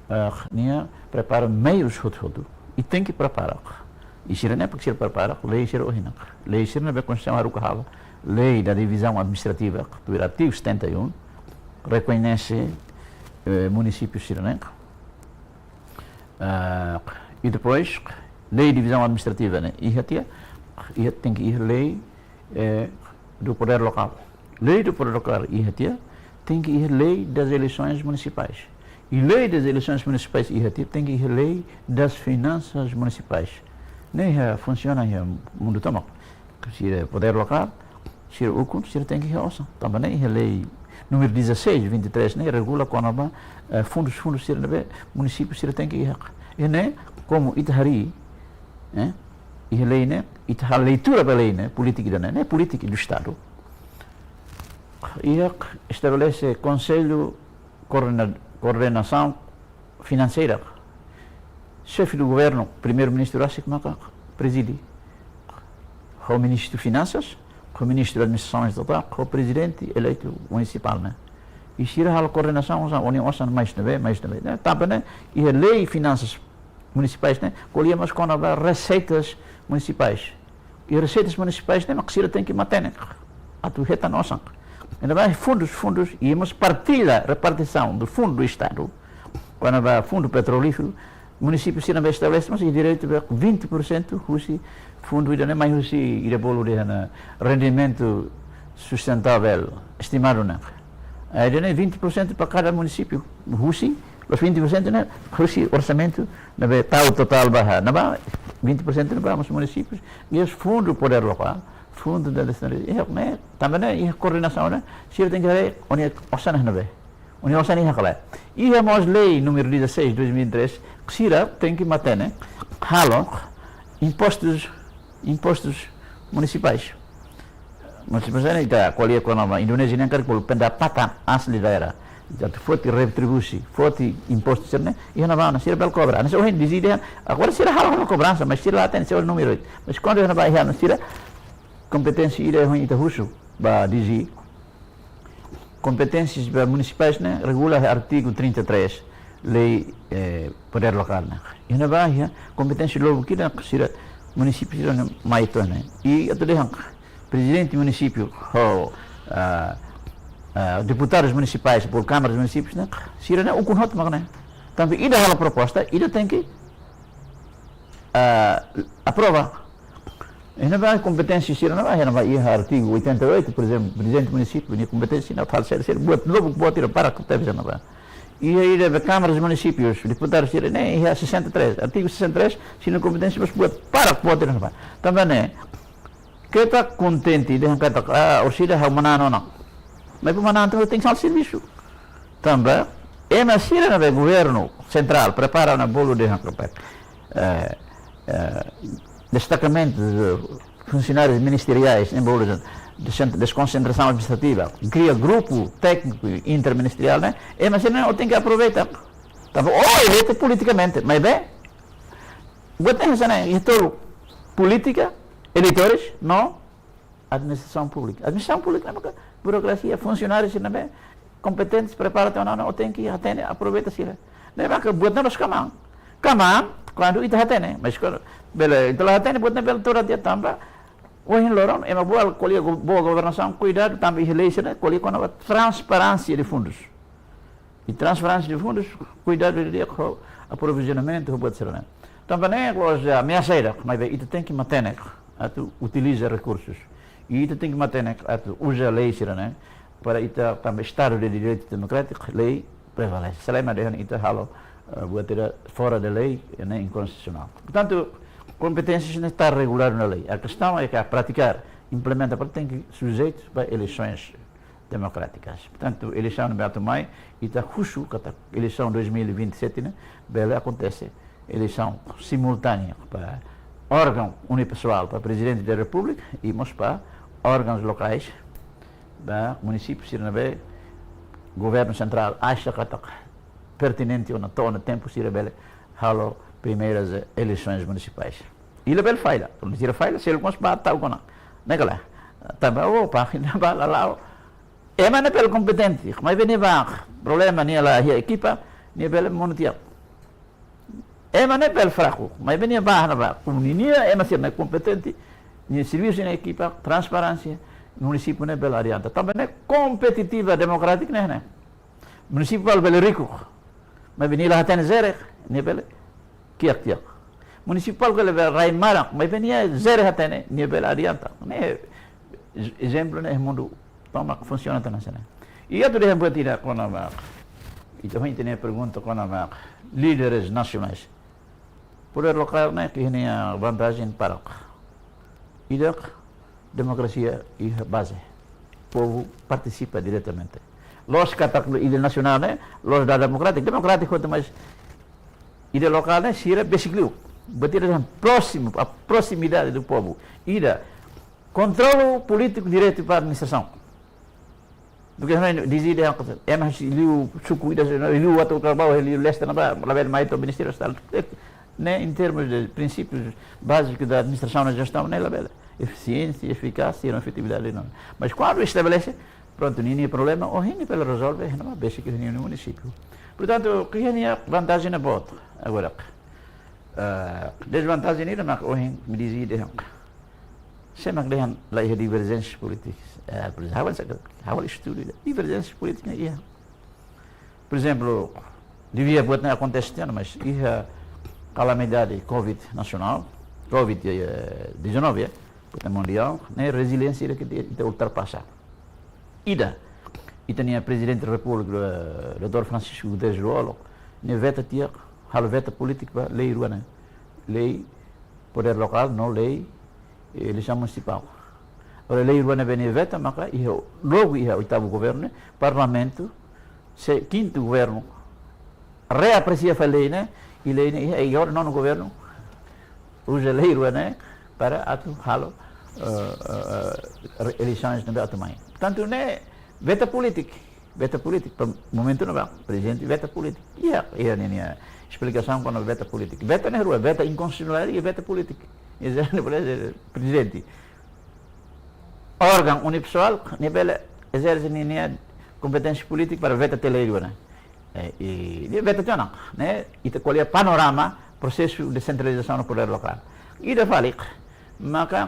Eh, nia prepara meius hotu-hotu. I tenke prepara. I sira-ne'e, para sira prepara lei sira ohin ne'e. Lei sira ne'ebé Konstituisaun haruka halo. Lei da divisão administrativa, do artigo setenta e um, rekoñese, eh, munisípiu sira-ne'e. Ah, i depois, lei divisão administrativa ne'e iha tiha, iha, tenke iha lei, eh, do poder local. Lei do poder local iha tiha, tenke iha lei das eleições municipais. I lei das eleições municipais iha tiha, tenke iha lei das finanças municipais. Ne'e iha funsiona iha mundu tomak. Se poder local, Sira ukun, sira tenke iha osan. Tanba ne'e iha lei número dezasseis, vinte e três ne'e regula kona-ba, eh, fundus, fundus sira ne'ebé munisípiu sira tenke iha. I ne'e, komu ita harii, eh, iha lei ne'e, ita halo leitura ba lei ne'e, polítika ida-ne'e, ne'e polítika do Estadu. Iha estabelese Konsellu Koordena-, Koordenasaun Finanseira. Xefe do governu, primeiru-ministru rasik maka prezide. Ho ministru finansas, ho ministru administrasaun estatal, ho prezidente eleitu munisipál ne'e. I sira halo koordenasaun, osan, ó-nia osan mais ne'ebé, mais ne'ebé. Ne'e, tanba ne'e, iha lei finansas munisipais ne'e, ko'alia mós kona-ba reseitas munisipais. I reseitas munisipais ne'e mak sira tenke matenek atu hetan osan. Iha ne'ebá fundus, fundus, i mós partilla, repartisaun do fundo do Estadu. Kona-ba fundu petrolíferu, munisípiu sira ne'ebé estabelese, mas iha direitu ba vinte por cento husi fundu ida-ne'e, mai husi ida bolu dehan rendimentu sustentável estimadu ne'e. Eh, ida-ne'e vinte por cento para cada munisípiu. Husi, la'ós vinte por cento ne'e, husi orsamentu ne'ebé tau totál ba, ne'ebá, vinte por cento ne'e ba mós munisípius, i fundu podér lokál, fundu da, da, da, iha ne'e, tanba ne'e, iha koordenasaun ne'e, sira tenke haree, ó-nia osan ne'ebé. Ó-nia osan iha ka lae. Iha mós lei número dezasseis, dois mil e três, sira tenke matenek, halo, impostus, impostus munisipais. Mas, mas ne'e ita ko'alia kona-ba Indonézia ne'e karik bolu pendapatan asli daerah. Ita atu foti retribusi, foti impostu sira-ne'e, iha ne'ebá ona sira bele kobra. Hanesan ohin dezide, agora sira halo, halo kobransa, mas sira la hatene, sira númeru. Mas kuandu iha ne'ebá iha sira, kompeténsia ida ohin ita husu ba dezide, kompeténsias ba munisipais ne'e regula iha artigu trinta e três, lei, eh, podér lokál ne'e. Iha ne'ebá iha kompeténsia lubuk ida sira munisípiu sira-ne'e mai to'o ne'e. I atu dehan prezidente munisípiu ho, ah, ah, deputadus munisipais, por kámaras munisípius ne'e, sira-ne'e ukun hotu mak ne'e. Tanba ida halo proposta, ida tenke, ah, aprova. Iha ne'ebá kompeténsia sira-ne'e, iha ne'ebá iha artigu oitenta e oito, por ezemplu, prezidente munisípiu, nia kompeténsia ne'e halo sira, sira buat lubuk, buat ida barak tebes iha ne'ebá. Iha ida ba kámaras munisípius, deputadus sira-ne'e, iha sessenta e três, artigu sessenta e três, sira-nia kompeténsia mós buat barak, buat ida iha ne'ebá. Tanba ne'e, keta kontente dehan katak, ah, orsida ha'u manán ona. Maibé manán tenke, tenke halo servisu. Tanba, ema sira ne'ebé governu sentrál prepara ona bolu dehan katak, eh, eh, destakamentu de funsionárius ministeriais, ne'e bolu dehan, descent-, deskonsentrasaun administrativa, kria grupu tékniku interministeriál ne'e, ema sira-ne'e ó tenke aproveita. Tanba, oh, eleita politikamente, maibé, buat ne'e hanesan ne'e, iha tolu, polítika, eleitores, no administrasaun públika. Administrasaun públika ne'e maka burokrasia, funsionáriu sira ne'ebé kompetente, prepara tiha ona, ó tenke hatene, aproveita sira. Ne'e maka buat ne'e la'ós kmaan. Kmaan, kuandu ita hatene, mas kuandu bele, ita la hatene, buat ne'e bele todan tiha tanba. Ohin loron, ema bolu ko'alia go-, boa governasaun, kuidadu, tanba iha lei sira-ne'e, ko'alia kona-ba transparénsia de fundus. I transferénsia de fundus, kuidadu di'ak ho aprovizionamentu, ho buat sira-ne'e. Tanba ne'e, la'ós ameasa ida, maibé ita tenke matenek atu utiliza rekursus. I ita tenke matenek atu uza lei sira-ne'e, para ita tanba Estadu de Direitu Demokrátiku, lei prevalese. Se lae mak dehan ita halo, eh, buat ida fora de lei, ne'e inkonstitusionál. Portantu, kompeténsias ne'e está regulado na lei. A questão é que a praticar, implementa, para tenke sujeitu ba eleisoens demokrátikas. Portantu, eleisaun ne'ebé atu mai, ita husu katak eleisaun dois mil e vinte e sete ne'e bele akontese eleisaun simultánea ba órgaun unipessoál, ba Prezidente da Repúblika i mós ba órgauns lokais, ba munisípiu sira ne'ebé governu sentrál acha katak pertinente ona, to'o ona tempu sira bele halo primeiras, eh, eleições municipais. I labele falla, kuandu sira falla, seluk mós bá ta'uk ona. Ne'e ka lae? Tanba, oh, página bá la la'o. Ema ne'e bele kompetente, maibé nia bá, problema nia la iha ekipa, nia bele monu tiha. Ema ne'e bele fraku, maibé nia bá, ne'e bá. Kuandu nia ema sira ne'e kompetente, nia servisu iha ekipa, transparénsia, munisípiu ne'e bele adianta. Tanba ne'e kompetitiva, demokrátika ne'e, ne'e. Munisípiu bele riku, maibé nia la hatene jere, nia bele kiak tiha. Munisípiu bele rai maran, maibé nia jere hatene, nia bele adianta. Ne'e ezemplu ne'e mundu tomak funsiona tiha hanesan ne'e. I atu dehan buat ida kona-ba, ita ohin ita-nia pergunta kona-ba líderes nasionais. Podér lokál ne'e iha nia vantajen barak. Ida, Demokrasia iha baze. Povu partisipa diretamente. Loos katak ida nasionál ne'e, loos dala demokrátiku, demokrátiku hotu, mas ida lokál ne'e sira besik liu. Berarti ida prósimu, a proximidade do povo. Ida kontrolu polítiku diretu ba administrasaun. Duké hanoin dizide, ema husi liu suku ida, liu atu karbau, liu leste ne'ebá, labele mai to'o ministériu tal. Ne'e, em termos de princípios básicos da administração na gestão, ne'e labele. Eficiência, eficácia, não efetividade, não. Mas kuandu estabelese, prontu, ninia problema, ohin ne'e bele rezolve, ne'ebá besik iha ninia munisípiu. Portantu, iha ninia vantajen ne'e boot. Agora, ah, dezvantajen ne'e mak ohin imi dezide. Sé mak dehan la iha diverjénsia polítika? Eh, por exemplo, ha'u, ha'u estudu ida. Diverjénsia polítika iha. Por exemplo, devia buat ne'e akontese tiha ona, mas iha kalamidade covid nasionál, covid, eh, dezanove, eh, buat ne'e mundiál, ne'e reziliénsia ida ke ita ultrapasa. Ida, ita-nia Prezidente da Repúblika, eh, doutór Francisco Guterres Lú-Olo, ne'e veta tiha, halo veta polítika ba lei rua ne'e. Lei podér lokál no lei eleisaun munisipál. Ora, lei rua ne'ebé nia veta, maka iha, logu iha oitavu governu, parlamentu, se kintu governu, reapresia fali lei ne'e, i lei ne'e iha, i agora nonu governu uza lei rua ne'e para atu halo, eh, eh, eh, re-, eleisaun ne'ebé atu mai. Portantu, ne'e veta polítika, veta polítika, pa momentu ne'ebá, prezidente veta polítika. Iha, iha ninia esplikasaun kona-ba veta polítika. Veta ne'e rua, veta inkonstitusionál i veta polítika. Ezemplu, por ezemplu, prezidente. Órgaun unipessoál, ne'e bele ezerse ninia kompeténsia polítika para veta tiha lei rua ne'e. Eh, i, i veta tiha ona, ne'e, ita ko'alia panorama prosesu desentralizasaun no podér lokál. Ida fali, maka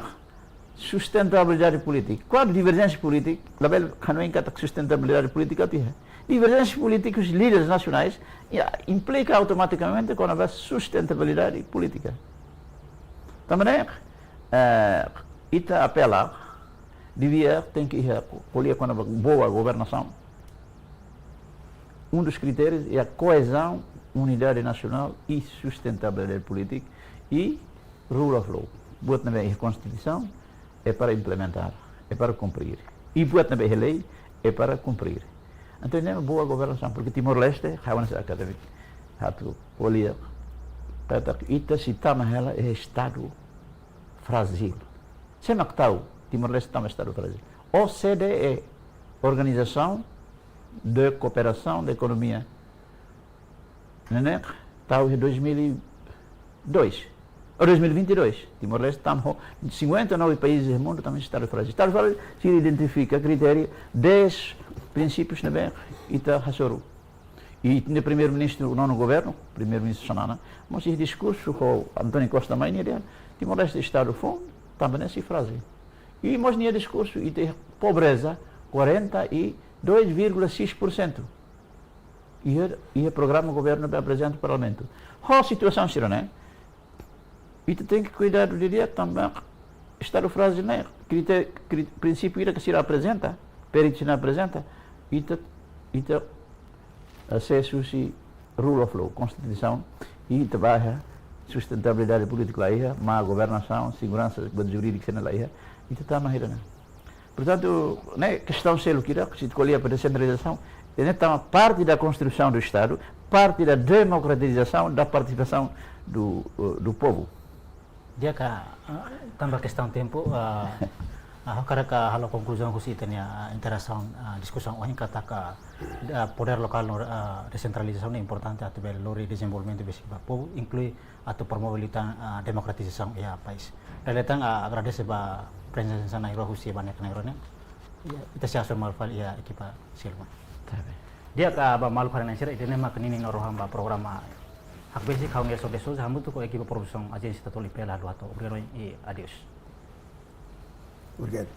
sustentabilidade polítika. Kuandu diverjénsia polítika, labele hanoin katak sustentabilidade polítika atu iha. Diverjénsia polítika husi líderes nasionais, iha, implika automatikamente kona-ba sustentabilidade polítika. Tanba ne'e, eh, ita apela, devia, tenke iha, ko'alia kona-ba boa governasaun. Um dos critérios é a coesão, unidade nacional e sustentabilidade política e rule of law. Buat ne'ebé iha Konstituisaun é para implementar, é para cumprir. I buat ne'ebé iha lei é para cumprir. Entaun, ne'e boa governasaun, porque Timor-Leste, ha'u hanesan akadémiku, atu ko'alia katak ita sei tama hela iha estadu frájil. Sé mak tau Timor-Leste tama estadu frájil? O C D E, Organização de Cooperação da Economia, ne'e, ne'e tau iha dois mil e dois, ou dois mil e vinte e dois. Timor-Leste tama ho cinquenta e nove países do mundo, tama estadu frájil. Estadu frájil, se identifika kritériu dez prinsípius ne'ebé ita hasoru. I ita-nia primeiru-ministru, nonu governu, primeiru-ministru Xanana, mós iha diskursu ho António Costa mai, nia dehan Timor-Leste estadu foun, tanba ne'e sei frájil. I mós nia diskursu, ita iha pobreza quarenta e dois vírgula seis por cento. Iha, iha programa governu ba aprezenta Parlamentu. Ho situasaun sira-ne'e, ita tenke kuidadu didi'ak tanba estadu frájil ne'e, krité-, kri-, prinsípiu ida ke sira aprezenta, peritu sira aprezenta, ita, ita, eh, asesu husi rule of law, Konstituisaun, i ita ba iha sustentabilidade polítika la iha, má governasaun, seguransa, buat jurídika sira la iha, ita tama iha ne'e. Portantu, ne'e kestaun seluk ida, se ko'alia ba desentralizasaun, ne'e tama parte da construção do Estado, parte da democratização, da participação do, eh, do povo. Di'ak, ah, tanba kestaun tempu, ah, ah, ha'u hakarak halo konkluzaun husi ita-nia, ah, interasaun, ah, diskusaun ohin katak, ah, podér lokál no, ah, desentralizasaun ne'e importante atu bele lori dezenvolvimentu besik ba povu, inklui atu promove liután, ah, demokratizasaun iha país. Dala ida tan, ah, agradese ba prezensa na'in-rua husi ba ne'e na'in-rua ne'e. Ya, ita sei hasoru malu fali iha ekipa seluk. Tá bem. Di'ak, ah, ba maluk haree-na'in sira, ida-ne'e mak ninin no rohan ba programa Hakbesik, ha'u Nelson de Souza, hamutuk ho ekipa produsaun Ajénsia Estaduál I P L haluha to'o. Obrigadu i adeus. Obrigadu.